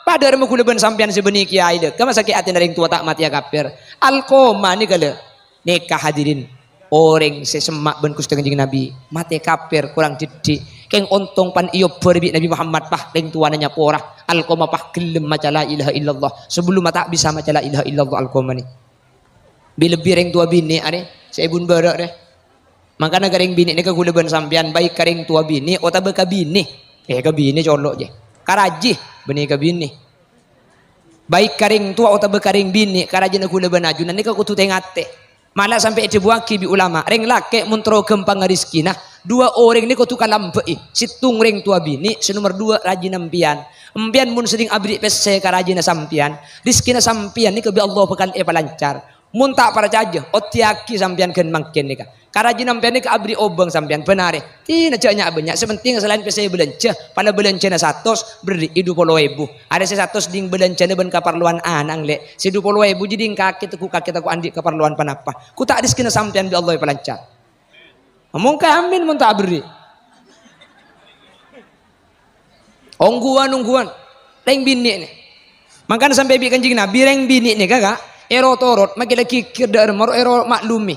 Padâ rèmma ghulâ bân sampèyan sè bânnè kèyaè, lè, ka masakè' atèna rèng towa ta' matèya kafir. Alqamah nèka, lè, nèka, hadirin. Orèng sè semma' bân Ghustè Kanjeng Nabi, matè kafir, korang dhiddhi'. Kèng ontong pan èobbhâr bi' Nabi Muhammad, pas rèng towana nyapora. Alqamah pas ghellem maca la ilaha illallah. Sabellumma ta' bisa maca la ilaha illallah Alqamah nè. Bi-, lebbi rèng towa binè' arè, sè èbun bârâ' rè. Mangkana ka rèng binè' nèka ghulâ bân sampèyan, baik ka rèng towa binè' otabâ ka binè'. Eh, ka binè' colo' jiyâ. Ka rajhi, bânnè ka binè'. Baik ka rèng towa otabâ ka rèng binè', karajhâna ghulâ bân ajunan nèka kodhu tè-ngatè. Mala sampè' èdhâbuwâghi bi' ulama, rèng lakè' mon terro ghâmpangnga rejhekkèna, duwâ' orèng nèka kodhu kalambâ'i, sèttong rèng towa binè', sè nomer duwâ' rajhina empèyan. Empèyan mon serrèng aberri' pèssè ka rajhina sampèyan, rejhekkèna sampèyan nèka bi' Allah bhâkal èpalancar. Mon ta' parcajâ, oddhiyâghi sampèyan ghân mangkèn nèka. Ka rajhina empèyan nèka aberri' obâng sampèyan, bân arè. Dina jhâ' nya'-bânnya', sè pentèng salaèn pèssè bâlânjhâ, pala bâlânjhâna satos, berri'i du polo èbu. Arè sè satos ding bâlânjhâna bân kaparlowan ana', lè'. Sè du polo èbu jâ ding kakè teggu' kakè tako' andi' kaparlowan ponapa. Ghu ta' rejhekkèna sampèyan bi' Allah èpalancar. Omong ka amin mon ta' aberri'. Ongghuwân, ongghuwân. Rèng binè' nè. Mangkana sampè' bi' Kanjeng Nabi, rèng binè' nèka, Ka', èro torot, makè la ghighir dâ'remma ro èro maklumi.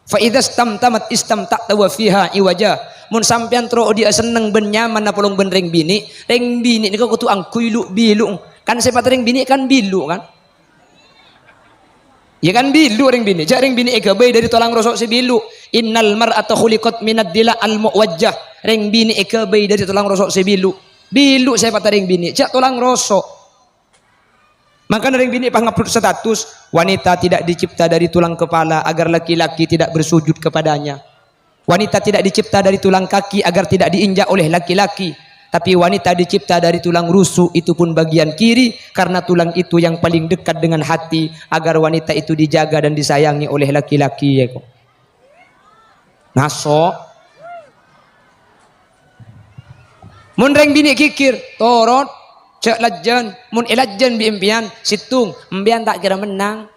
"Fa idza istamtamat istamta'ta wa fiha iwaja." Mon sampèyan terro odi'â senneng bân nyamanna polong bân rèng binè', rèng binè' nèka kodhu angghuy lu'-bilu'. Kan sèpat rèng binè' kan bilu', kan? Iyâ kan bilu' rèng binè'. Jhâ' rèng binè' èghâbây dâri tolang roso' sè bilu'. "Innal mar'ata khuliqat minad dila'il muwajjah." Rèng binè' èghâbây dâri tolang roso' sè bilu'. Bilu' sèpatta rèng binè', jhâ' tolang roso'. Mangkana rèng binè' pas ngupload status, "Wanita tidak dicipta dari tulang kepala agar laki-laki tidak bersujud kepadanya." Wanita tidak dicipta dari tulang kaki agar tidak diinjak oleh laki-laki. Tapi wanita dicipta dari tulang rusuk, itu pun bagian kiri, karena tulang itu yang paling dekat dengan hati, agar wanita itu dijaga dan disayangi oleh laki-laki, ya, kok. Ngaso'. Mon rèng binè' ghighir, torot, jhâ' lajân. Mon èlajân bi' empèyan, sèttong, empèyan ta' kèra mennang.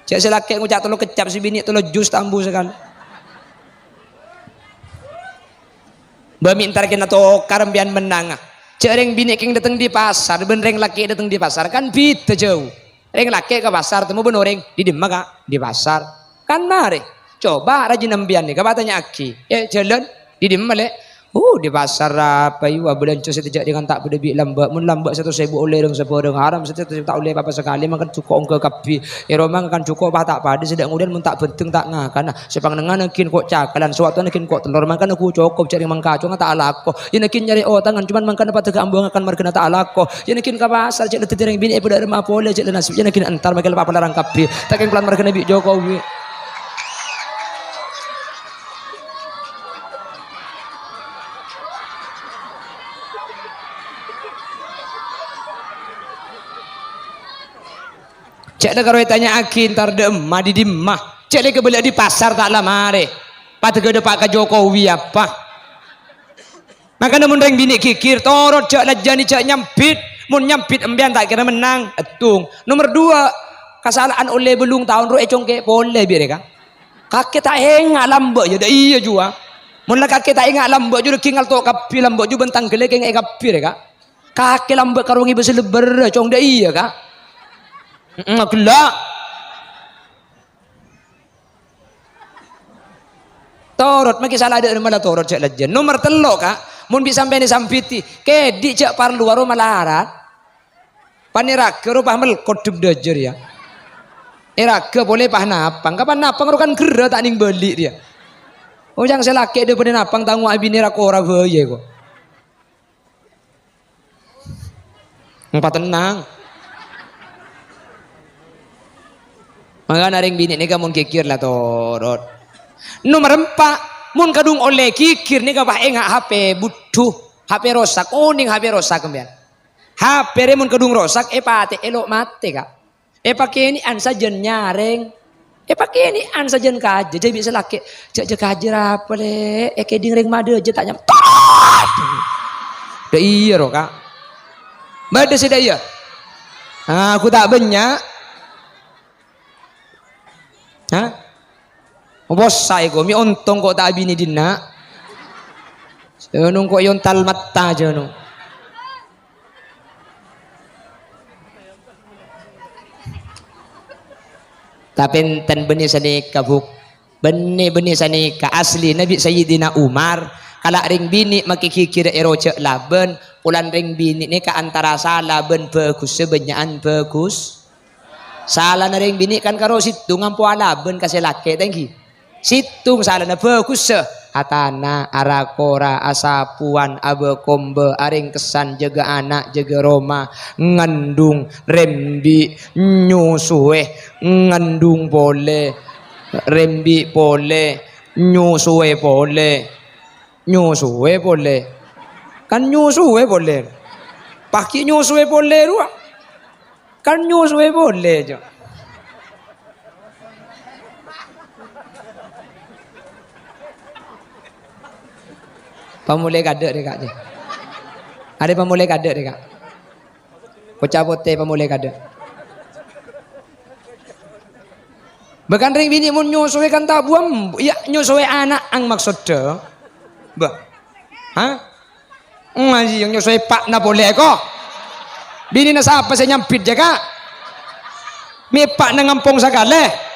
Jhâ' sè lakè' ngoca' tello keccap, sè binè' tello jus ta' ambu sakalè. Bâ' mè' entar kèna tokar empèyan mennanga. Jhâ' rèng binè' kèng dâteng dâri pasar, bân rèng lakè' dâteng dâri pasar, kan bhidhâ jâu. Rèng lakè' ka pasar, temmo bân orèng, "Dâri dimma, Ka'?" "Dâri pasar." "Kan marè." Coba rajina empèyan nèka, Ka', tanya'aghi. "Eh, jhâlân, dâri dimma, Lè'?" "Oh, dâri pasar apa, yu, abâlânjhâ sè tejjhâ' dengan ta' padâ bi' lambâ'. Mon lambâ' satos èbu ollè rèng sabârâng, haram satos èbu ta' ollè pa-apa sakalè, mangkana jhuko' ongghâ kabbhi. È roma ngakan jhuko' pa ta' padâ, sè dâ' ngollèyan mon ta' bhândheng ta' ngakana. Sè pangennengnganna ghi' ko' cakalan, sè watona ghi' ko' tellor, mangkana ghu cokop jhâ' rèng mangkacong ta' alako. Yèn ghi' nyarè otangan, coma mangkana padâ ka ambu ngakan marghâna ta' alako. Yèn ghi' ka pasar, jhâ' la dâddhi rèng binè' padâ rèma polè, jhâ' la nasib. Yèn ghi' entar makè la pa-apa larang kabbhi. Ta' kèng polana marghâna bi' Jokowi." Jhâ' la karo ètanya'aghi entar dâ' emma dâri dimma. Jhâ' la èkabâlâ dâri pasar ta' la marè. Padâ ghâdhâ pa' ka Jokowi apa? Mangkana mon rèng binè' ghighir, torot jhâ' lajâni, jhâ' nyambit. Mon nyambit empèyan ta' kèra mennang, ètong. Nomer duwâ', kasala'an ollè bâllung taon ro ècongkè' polè bi' rè, Ka'. Kakè ta' enga' lambâ' jâ, dâ' iyâ juwâ. Mon la kakè ta' enga' lambâ' jâ, dhâggi' ngalto' kabbhi lambâ' jâ bân tangghâllâ kèngè'è kabbhi rè, Ka'. Kakè lambâ' karong è bâsè lebbâr, cong, dâ' iyâ, Ka'. He'em, ghellâ'. Torot, makè sala dâ' remma la torot jhâ' lajân. Nomer tello', Ka', mon bi' sampèyan èsambiti, kèdhi' jhâ' parlo aro malarat. Panèraghâ ro pas melkot dhep dhâjâr, yâ. Èraghâ polè pas napang. Kapan napang ro kan ghârrâ ta' nèng bâli', yâ. Ojhâng sè lakè' dhâ' padâ napang, tangowa abinè ra-kora bhâi, yâ, ko'. Patennang. Mangkana rèng binè' nèka mon ghighir la torot. Nomer empa', mon kadhung ollè ghighir nèka pas enga' H P budhu, H P rosak, onèng H P rosak sampèyan. H P rè mon kadhung rosak, èpatè'è lo' matè, Ka'. Èpakènè'an sajân nyarèng. Èpakènè'an sajân kajâ, jâ' bi' sè lakè', "Jâ', jâ' kajâ rapa, Lè'? Èkèdhing rèng madâjâ ta' nyam-" Torot! Dâ' iyâ, ro, Ka'. Bâdâ sè dâ' iyâ? Ah, aku ta' bânnya'. Hah? Posa iko, mè' ontong ko' ta' abinè dinna'. Jhâ' nong ko' èontal matta jhâ' nong. Tapè enten bânnè sanèka, Bu'. Bânnè, bânnè sanèka. Asli, Nabi Sayyidina Umar, kala' rèng binè' makè ghighir è rojâ' labân, polana rèng binè' nèka antara sala bân bhâghussâ bânnya'an bhâghus. Salana rèng binè' kan karo sèttong ampo alabân ka sè lakè', ta' ènggi? Sèttong salana bhâghussâ, atana', ara-kora, asapowan, abâ-kombâ, arèngkessan, jâgâ ana', jâgâ roma, ngandung, rembi', nyosowè, ngandung polè, rembi' polè, nyosowè polè, nyosowè polè. Kan nyosowè polè. Pas ghi' nyosowè polè rowa. Kan nyosowè polè, Jo. Pamolè kadâ' rè, Ka', jâ. Arè pamolè kadâ' rè, Ka'. Koca' potè pamolè kadâ'. Bahkan rèng binè' mon nyosowè kan ta' buwâm, iyâ, nyosowè ana'na maksoddhâ. Bâh. Hah? Ngaji yang nyosowè eppa'na polè ko. Binèna sapa sè nyambit jâ, Ka'? Mè' eppa'na ngampong sakalè.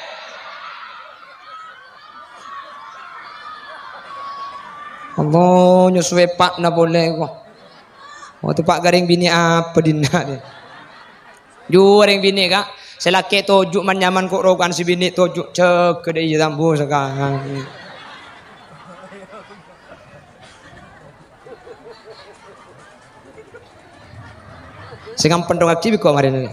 Allah, nyosowè eppa'na polè ko. Oh, teppa' ka rèng binè' apa dinna', deh? Jâ rèng binè', Ka'. Sè lakè' toju' man-nyaman ko' roko'an sè binè' toju', jâgâ dâ' iyâ tambu sakalè. Sè ngampen rokaghi bi' ko' marèna.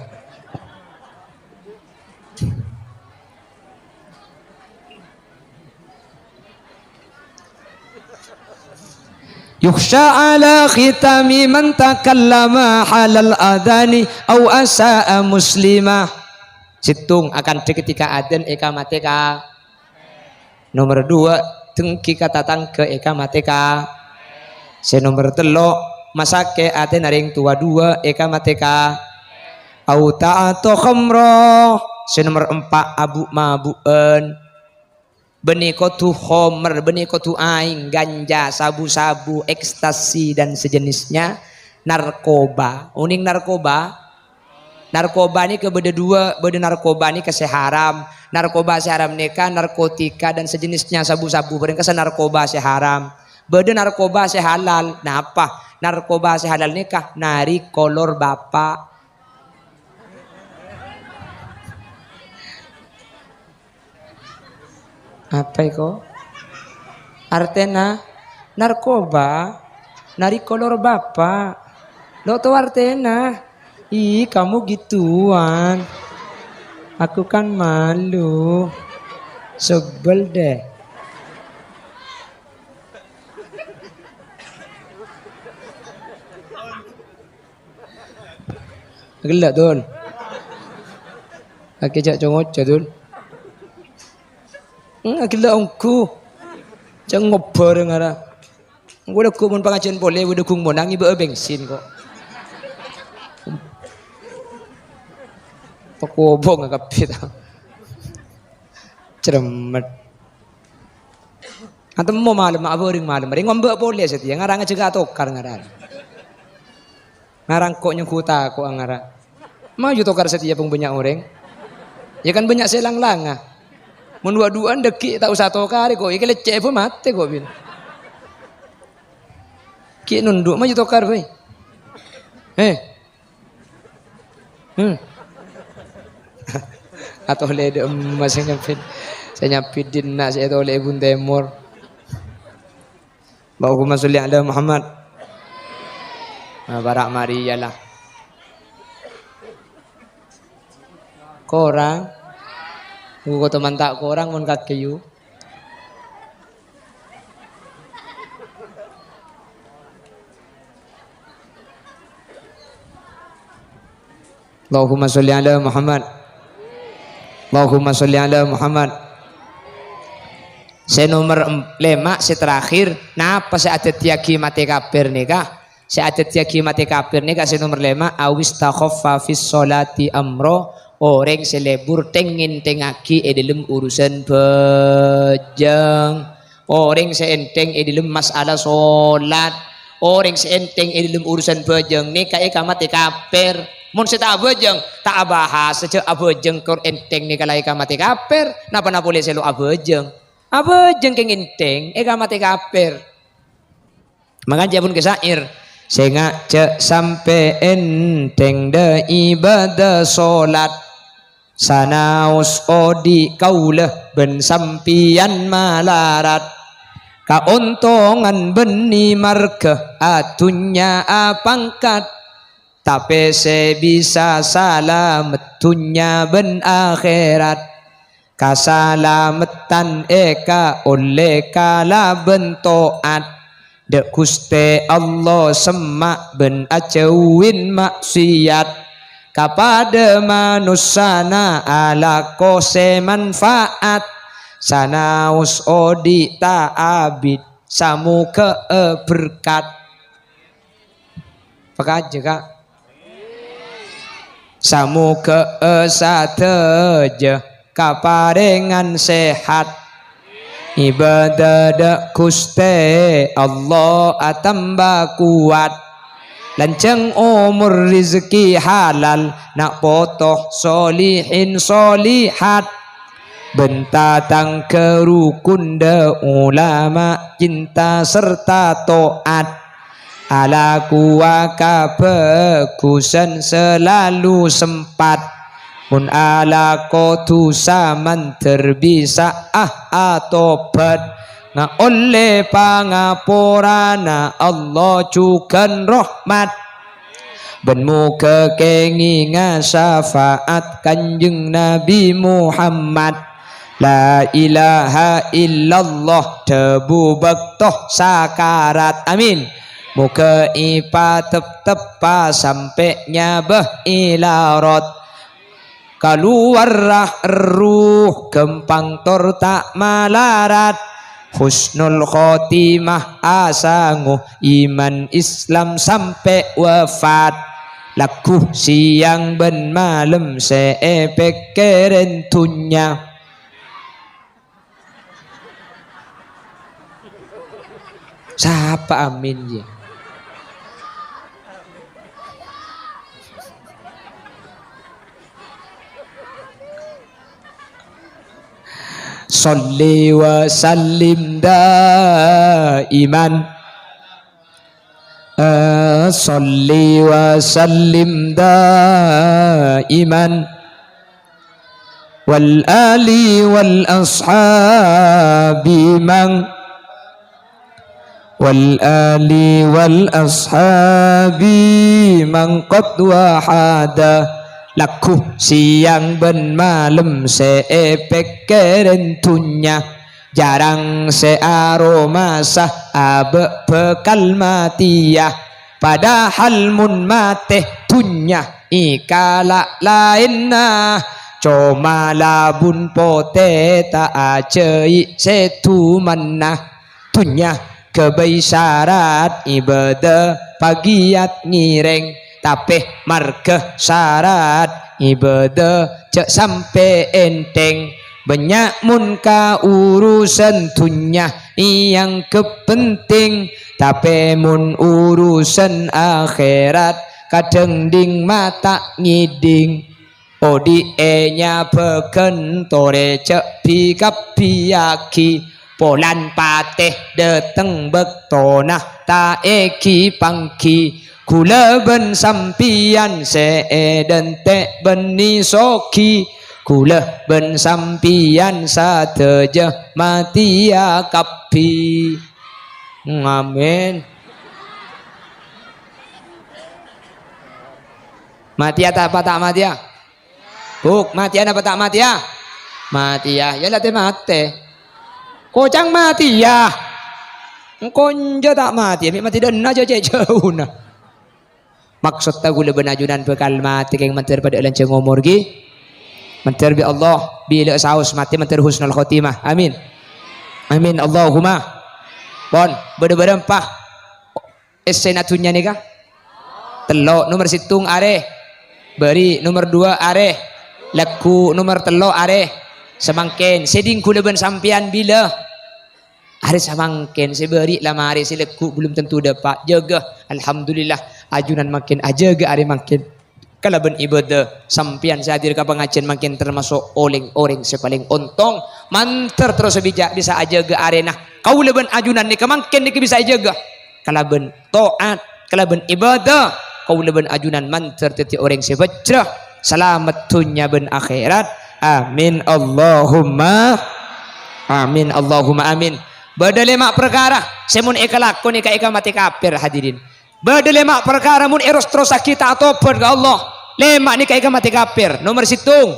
Yukhsha ala khitami man takallama halal adhani au asa'a muslima. Sèttong, akandhâ ketika adzan èkamatè ka. Nomer duwâ', dengki ka tatangghâ èkamatè ka. Sè nomer tello', masakè' atèna rèng towa duwâ' èkamatè ka. Au ta'ata khamra. Sè nomer empa', abu'-mabu'ân. Bânnè kodhu khomer, bânnè kodhu aèng, ganja, sabu-sabu, ekstasi, dan sejenisnya, narkoba. Onèng narkoba? Narkoba nèka bâdâ duwâ', bâdâ narkoba nèka sè haram. Narkoba sè haram nèka narkotika dan sejenisnya, sabu-sabu, bâreng kassa narkoba sè haram. Bâdâ narkoba sè halal. Napa? Narkoba sè halal nèka nari kolor bapa'. Apa iko? Artèna narkoba, nari kolor bapa'. Lo' to artèna? Ih, kamu gituan. Aku kan malu. Sebel deh. Ghellâ', Dul. Akè jhâ' co-ngoco, Dul. Hmm, ghellâ' ongghu. Jhâ' ngobâr ngara. Engko' lagghu' mon pangajiân polè, bâdâ ghung monang, ngibâ'â bensin ko'. Pakobong kabbhi ta'. Cermet. Atemmo malem, abâreng malem. Rèng ngombâ' polè satèya, ngarang jâgâ atokar ngaran. Ngarang ko' nyenggu tako' angara. Maju tokar satèya pong bânnya' orèng. Ya kan bânnya' sè lang-langa. Mon wa'-duwa'an dâggi' ta' osa tokar ko', iki leccè' bâ matè ko' bin. Ghi' nondhu' maju tokar bhâi. He. Hmm. Atolè dâ' emma sè nyabbit. Sè nyabbit dinna' sè ètolè è Bun Tèmor. Allahumma sholli ala Muhammad. Nah, para' marè iyâ la. Korang. Engko' teman ta' korang mon kakè, yu. Allahumma sholli ala Muhammad. Allahumma sholli ala Muhammad. Sè nomer em-, lèma', sè terakhir, napa sè adhâddhiyâghi matè kafir nèka? Sè adhâddhiyâghi matè kafir nèka sè nomer lèma', awis takhaffa fis sholati amro, orèng sè lebur tèng-ngèntèngngaghi è dhâlem urusan bhâjâng. Orèng sè ènthèng è dhâlem masalah sholat, orèng sè ènthèng è dhâlem urusan bhâjâng nèka èka matè kafir. Mon sè ta' abhâjâng, ta' abahas, jhâ' abhâjâng kor ènthèng nèka la èka matè kafir. Napa-napa polè sè lo' abhâjâng? Abhâjâng kèng ènthèng, èka matè kafir. Mangkana jhâ' pon ka syair, sènga' jhâ' sampè' ènthèng dhâ' ibâdâ sholat, sanaos odi' kaulâ bân sampèyan malarat. Kaontongan bânnè marghâ adhunnya apangkat, tapè sè bisa salamet dhunnya bân akhèrat. Kasalameddhân èkaollè kalabân to'at dhâ' Ghustè Allah, semma' bân ajhâuwin ma'siyat. Kapadâ manossana alako sè manfaat, sanaos odi' ta' abit, samoghâ'â berkat. Pakajâ, Ka'. Samoghâ'â sadhâjâ kaparèngan sehat. Ibâdâ dhâ' Ghustè Allah atamba kowat. Lanjhâng omor, rejhekkè halal, na' poto solihin solihat. Bân tatangghâ rukun dhâ' ulama, cinta sarta to'at. Alakowa kabhâghusân salalu sempat. Mon alako dhusa mandhâr bisa'a atobat, ngaollè pangaporana Allah jhughân rahmat. Bân moghâ kèngènga syafaat Kanjeng Nabi Muhammad. La ilaha illallah dhâbu bâkto sakarat. Amin. Moghâ èpateptepa sampè' nyabâ èlarot. Kalowar erruh ghâmpang tor ta' malarat. Husnul khotimah asango iman Islam sampè' wafat. Lagghu sèyang bân malem sè èpèkkèrè dhunnya. Sapa amin, yâ? Sholli wa sallim daiman. Eh, sholli wa sallim daiman. Wal ali wal ashabi man, wal ali wal ashabi man qad wahada. Lagghu sèyang bân malem sè èpèkkèrè dhunnya. Jhârâng sè aromasa abâ' bhâkal matèya. Padahal mon matè dhunnya èkala' laènna, coma labun potè ta' ajhâi' sè dumanna. Dhunnya ghâbây sarat ibâdâ pagiyat ngèrèng, tapè marghâ sarat ibâdâ jhâ' sampè' ènthèng. Bânnya' mon ka urusan dhunnya èangghep penting, tapè mon urusan akhèrat kadhâng dhing mata ngèdhing. Odi' è nyabâghân torè jhâ' bi-kabbhiyâghi, polana patè dhâteng bâktona ta' èghi-pangghi. Ghulâ bân sampèyan sè èdhântè' bânnè soghi, ghulâ bân sampèyan sadhâjâ matèya kabbhi. Amin. Matèya ta-, apa ta' matèya? Buk, matèya napa ta' matèya? Matèya, ya la tè-matè. Kocang matèya. Engko' enjâ' ta' matèya, mè' matè dâ'enna' jâ' cè' jâuna. Maksodda kaulâ bân ajunan bhâkal matè kèng mandhâr padâ lanjhâng omor, ghi? Mandhâr bi' Allah, bilâ saos matè mandhâr husnul khotimah. Amin. Amin, Allahumma. Pon, bâdâ bârâmpa? Essèna dhunnya nèka? Tello'. Nomer sèttong arè bâri', nomer duwâ' arè lagghu', nomer tello' arè samangkèn. Sè dhing kaulâ bân sampèyan bilâ? Arè samangkèn. Sè bâri' la marè, sè lagghu' belum tentu dâpa'. Jâgâ. Alhamdulillah, ajunan makin ajâgâ arè mangkèn. Kalabân ibâdâ, sampèyan sè hadir ka pangajiân mangkèn tamaso' orèng-orèng sè palèng ontong. Mandhâr terros bisa, bisa ajâgâ arèna. Kaulâ bân ajunan nèka mangkèn nèka bisa èjâgâ kalabân to'at, kalabân ibâdâ. Kaulâ bân ajunan mandhâr dhâddhi orèng sè bhâjrâ, salamet dhunnya bân akhèrat. Amin, Allahumma amin, Allahumma amin. Bâdâ lèma' parkara sè mon èkalakonè ka èkamatè kapèr, hadirin. Bâdâ lèma' parkara mon èros-terrossaghi ta' atobât ka Allah, lèma' nèka èkamatè kapèr. Nomer sèttong,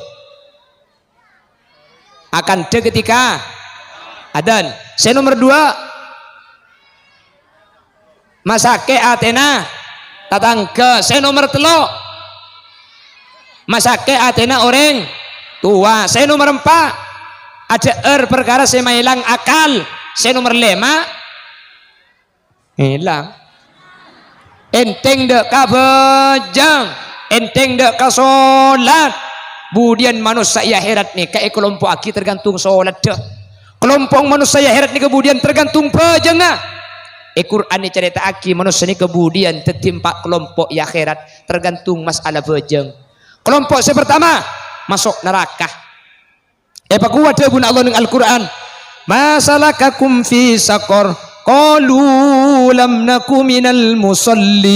akandhâ ketika adzan. Sè nomer duwâ', masakè' atèna tatangghâ. Sè nomer tello', masakè' atèna orèng towa. Sè nomer empa', adhâ'âr parkara sè maèlang akal. Sè nomer lèma', Èlang. Èntèng dâ' ka bhâjâng, èntèng dâ' ka solat. Budiyân manossa è akhèrat nèka èkalompo'aghi tergantung soladdhâ. Kalompo' manossa è akhèrat nèka budiyân tergantung bhâjângnga. È Qur'an ècarèta'aghi manossa nèka budiyân dhâddhi empa' kalompo' è akhèrat, tergantung mas'ala bhâjâng. Kalompo' sè partama, maso' naraka. Èpakowat dhâbuna Allah neng Al-Qur'an, "Ma salakakum fi saqar? Qalu lam naku minal musallin."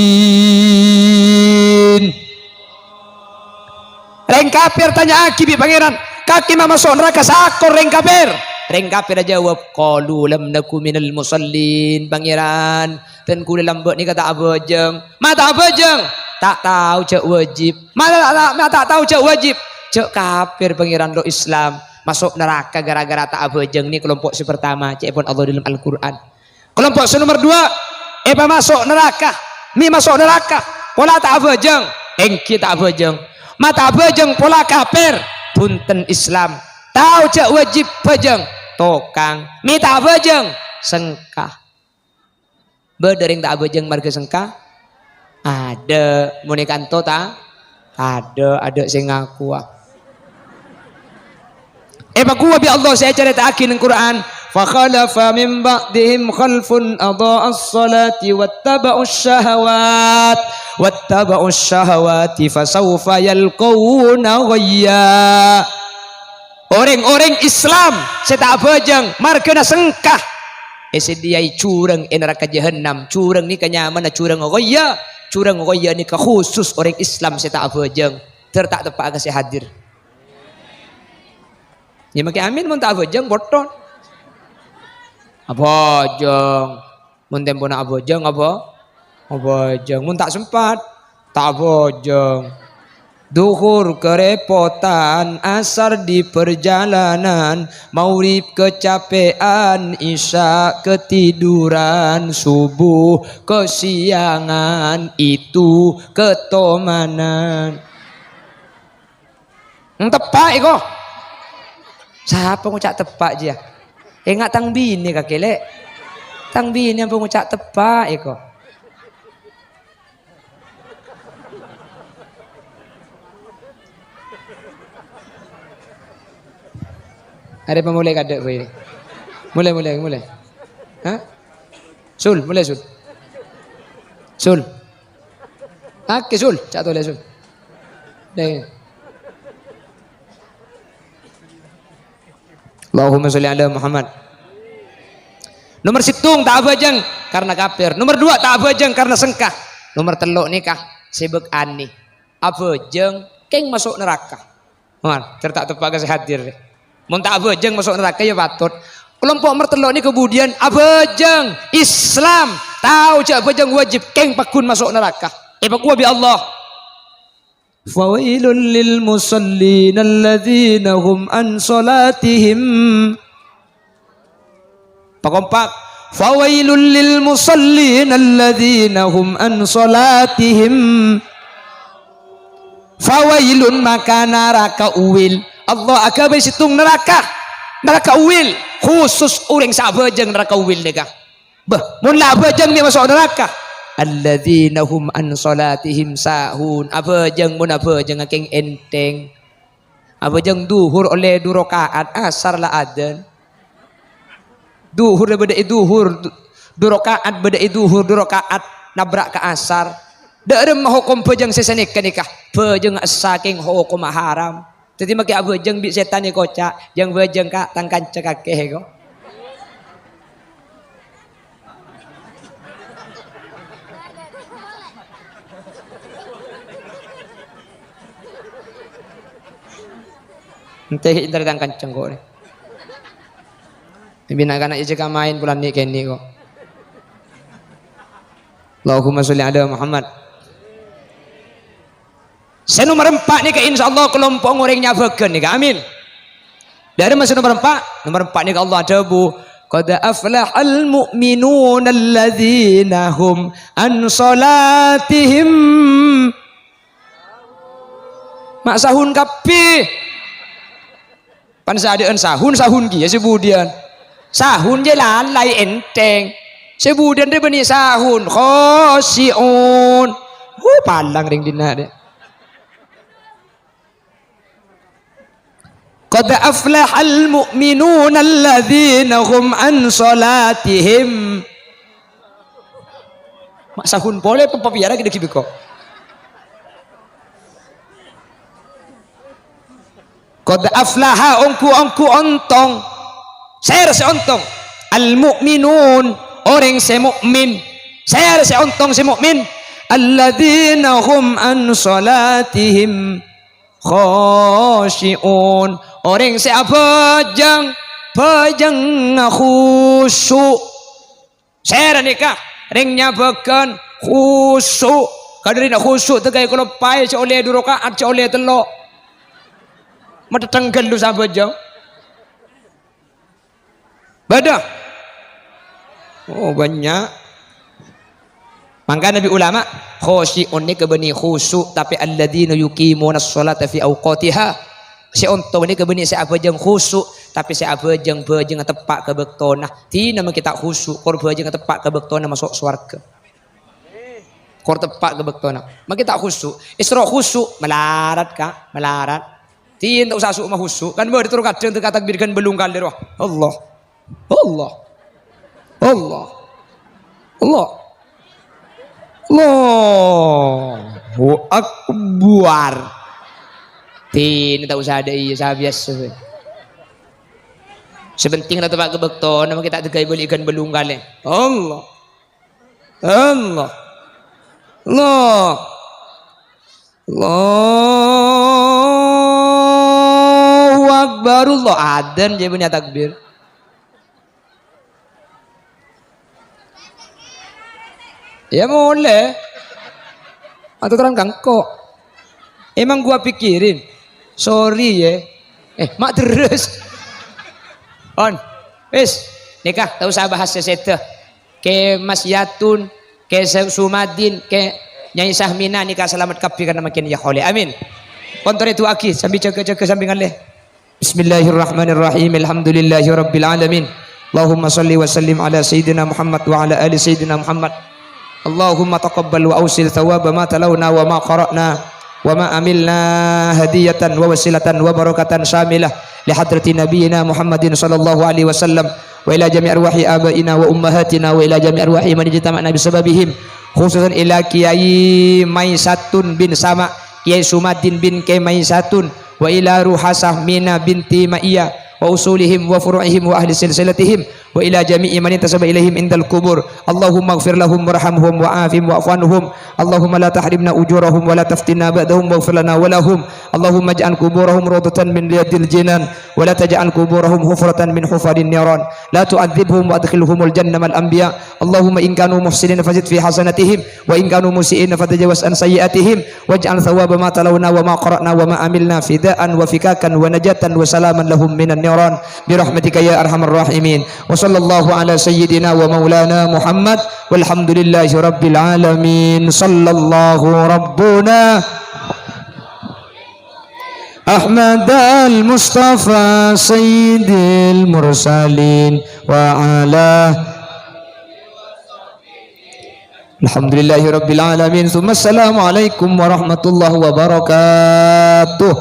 Rèng kafir tanya'aghi bi' Pangèran, "Kakè ma' maso' naraka saqar, rèng kafir?" Rèng kafir ajâwâb, "Qalu lam naku minal musallin." Pangèran, Dân kaulâ lambâ' nèka ta' abhâjâng. Ma' ta' abhâjâng? Ta' tao jâ' wajib. Ma' ta', ta', ma' ta' tao jâ' wajib? Jâ' kafir Pangèran lo' Islam. Maso' naraka ghârâ-ghârâ ta' abhâjâng. Nè kalompo' sè partama, ca'èpon Allah dâlem Al-Qur'an. Kalompo' sè nomer duwâ', èpamaso' naraka. Mè' maso' naraka. Pola ta' abhâjâng. Èngghi ta' abhâjâng. Ma' ta' abhâjâng pola kafir. Bhunten Islam. Tao jâ' wajib bhâjâng. Tokang. Mè' ta' abhâjâng. Sengka. Bâdâ rèng ta' abhâjâng marghâ sengka? Adâ', mon è kanto ta'? Adâ', adâ' sè ngakowa. Èpakowa bi' Allah sè ècarèta'aghi neng Qur'an, "Fa khalafa min ba'dihim khalfun adha'us shalata wattaba'us syahawat, wattaba'us syahawati fasawfa yalqauna ghayya." Orèng-orèng Islam sè ta' abhâjâng marghâna sengka èsadhiyâi jhurâng è naraka jahannam. Jhurâng nèka nyamana jhurâng ghayya. Jhurâng ghayya nèka khusus orèng Islam sè ta' abhâjâng. Dhâr ta' teppa'a ka sè hadir. Ya, makè amin, mon ta' abhâjâng, botthon. Abhâjâng. Mon tempona abhâjâng, apa? Abhâjâng. Mon ta' sempat, ta' abhâjâng. Dhuhur kerepotan, asar di perjalanan, maghrib kecapean, isya ketiduran, subuh kesiangan, itu ketomanan. Teppa' èko. Sapa ngoca' teppa' jiyâ? Enga' tang binè kakè, Lè'. Tang binè ampon ngoca' teppa' èko. Arè pamolè kadâ', Boy. Molè, molè, molè. Hah? Sul, molè, Sul. Sul. Kakè, Sul, ca' tolè, Sul. Deh. Allahumma sholli ala Muhammad. Nomer sèttong, ta' abhâjâng karna kafir. Nomer duwâ', ta' abhâjâng karna sengka. Nomer tello' nèka, sè bâk anè. Abhâjâng kèng maso' naraka. Mon, dhâr ta' teppa' ka sè hadir. Mon ta' abhâjâng maso' naraka, ya patot. Kalompo' nomer tello' nèka budiyân abhâjâng, Islam, tao jâ' abhâjâng wajib, kèng pagghun maso' naraka. Èpakowa bi' Allah. Fawailul lil musallin alladzina hum an shalatihim. Pakompak. Fawailul lil musallin alladzina hum an shalatihim. Fawailun, maka naraka uwil. Allah aghâbây sèttong naraka. Naraka uwil. Khusus orèng sè abhâjâng naraka uwil nèka. Bâh, mon la abhâjâng mè' maso' naraka. Alladzina hum an shalatihim sahun. Abhâjâng mon abhâjângnga kèng ènthèng. Abhâjâng dhuhur ollè du raka'at, asar la adzan. Dhuhur bâdâ è dhuhur, du-, du raka'at bâdâ è dhuhur, du raka'at nabrak ka asar. Dâ' remma hokom bhâjâng sè sanèka nèka? Bhâjâng sakèng hokomma haram. Dhâddhi makè abhâjâng bi' sètan èkoca', "Jâng bhâjâng, Ka', tang kanca kakè, ko'." Ente entar tang kanceng ko' ni. Bina kana' ijeka main pulan ni keni ko'. Allahumma sholli ala Muhammad. Sè nomer empa' nèka, insyaallah, kalompo' orèng nyabâghân nèka. Amin. Dâri sè nomer empa', nomer empa' nèka Allah adhâbu, "Qad aflahal mu'minuna alladzina hum an shalatihim." Ma' sahun kabbhi. Pan sè adâ'ân sahun, sahun kèya sè budiyân. Sahun jâ lalai ènthèng. Sè budiyân rè bânnè sahun, khosyi'un. Huh, palang rèng dinna' rè. "Qad aflahal mu'minuna alladzina hum an shalatihim." Ma' sahun polè pepapiyara kita gibiko. "Qad aflaha," ongghu-ongghu ontong. Sèra sè ontong? "Al mu'minun," orèng sè mukmin. Sèra sè ontong sè mukmin? "Alladzina hum an shalatihim khosyi'un," orèng sè abhâjâng, bhâjângnga khusu'. Sèra nèka, rèng nyabâghân khusu'. Kadhârina khusu' tèghâ èkalompaè, sè ollè du raka'at, sè ollè tello'. Matèttèng ghâllu sabâjâng. Bâdâ? Oh, bânnya'. Mangkana bi' ulama, khosyi'un nèka bânnè khusu', tapè alladzina yuqimuna sholata fi awqatiha. Sè ontong nèka bânnè sè abhâjâng khusu', tapè sè abhâjâng bhâjângnga teppa' ka bâktona. Dinah makè ta' khusu', kor bhâjângnga teppa' ka bâktona maso' sowarghâ. Kor teppa' ka bâktona. Makè ta' khusu'. Èsoro khusu', malarat, Ka', malarat. Dinah ta' osa su' ma khusu'. Kan bâdâ terro kadhâng tèghâ takbir ghân bâllung kalè rowa. Allah. Allah. Allah. Allah. Allahu Akbar. Dinah ta' osa adâ' iyâ, sabiyasa. Sè pentèng la teppa' ka bâktona, makè ta' tèghâ èbâli ghân bâllung kalè. Allah. Allah. Allah. Allahu Akbar, Allah. Adzan jâ' bânnya' takbir. Iyâ molè. Atoran ka engko'. Emang gua pikirin. Sorry yâ. Eh, ma' terros. On. Wis. Nèka, ta' osa bahas sè sèdhâ. Kè Mas Yatun, Kè Sa-, Sumadin, Kè Nyai Sahmina nèka salamet kabbhi karna makin ya khole. Amin. Pon torè du'aaghi sambi jâgâ-jâgâ sambi ngallè. Bismillahirrahmanirrahim. Alhamdulillahirabbil alamin. Allahumma shalli wa sallim ala sayyidina Muhammad wa ala ali sayyidina Muhammad. Allahumma taqabbal wa ausil thawaba ma talawna wa ma qara'na wa ma amilna hadiyatan wa wasilatan wa barakatan syamilah li hadrati nabiyyina Muhammadin sallallahu alaihi wasallam. Wa ila jami' arwahi abaina wa ummahatina wa ila jami' arwahi man ijtama'na bisababihim, khususan ila Kiai Maisatun bin Sama, Kiai Sumadin bin Kiai Maisatun, wa ila ruha Sahmina binti Ma'iyah, وأصولهم وفروعهم وأهل سلسلتهم وإلى جميع من انتسب إليهم عند القبور. اللهم اغفر لهم وارحمهم وعافهم واعف عنهم. اللهم لا تحرمنا أجورهم ولا تفتنا بعدهم واغفر لنا ولهم. اللهم اجعل قبورهم روضة من رياض الجنان ولا تجعل قبورهم حفرة من حفر النيران. لا تعذبهم وأدخلهم الجنة مع الأنبياء. اللهم إن كانوا محسنين فزد في حسناتهم، وإن كانوا مسيئين فتجاوز عن سيئاتهم، واجعل ثواب ما تلونا وما قرأنا وما عملنا فداء وفكاكا ونجاة وسلاما لهم من النيران برحمتك يا أرحم الراحمين. وصلى الله على سيدنا ومولانا محمد والحمد لله رب العالمين. صلى الله ربنا أحمد المصطفى سيد المرسلين وعلى الحمد لله رب العالمين. ثم السلام عليكم ورحمة الله وبركاته.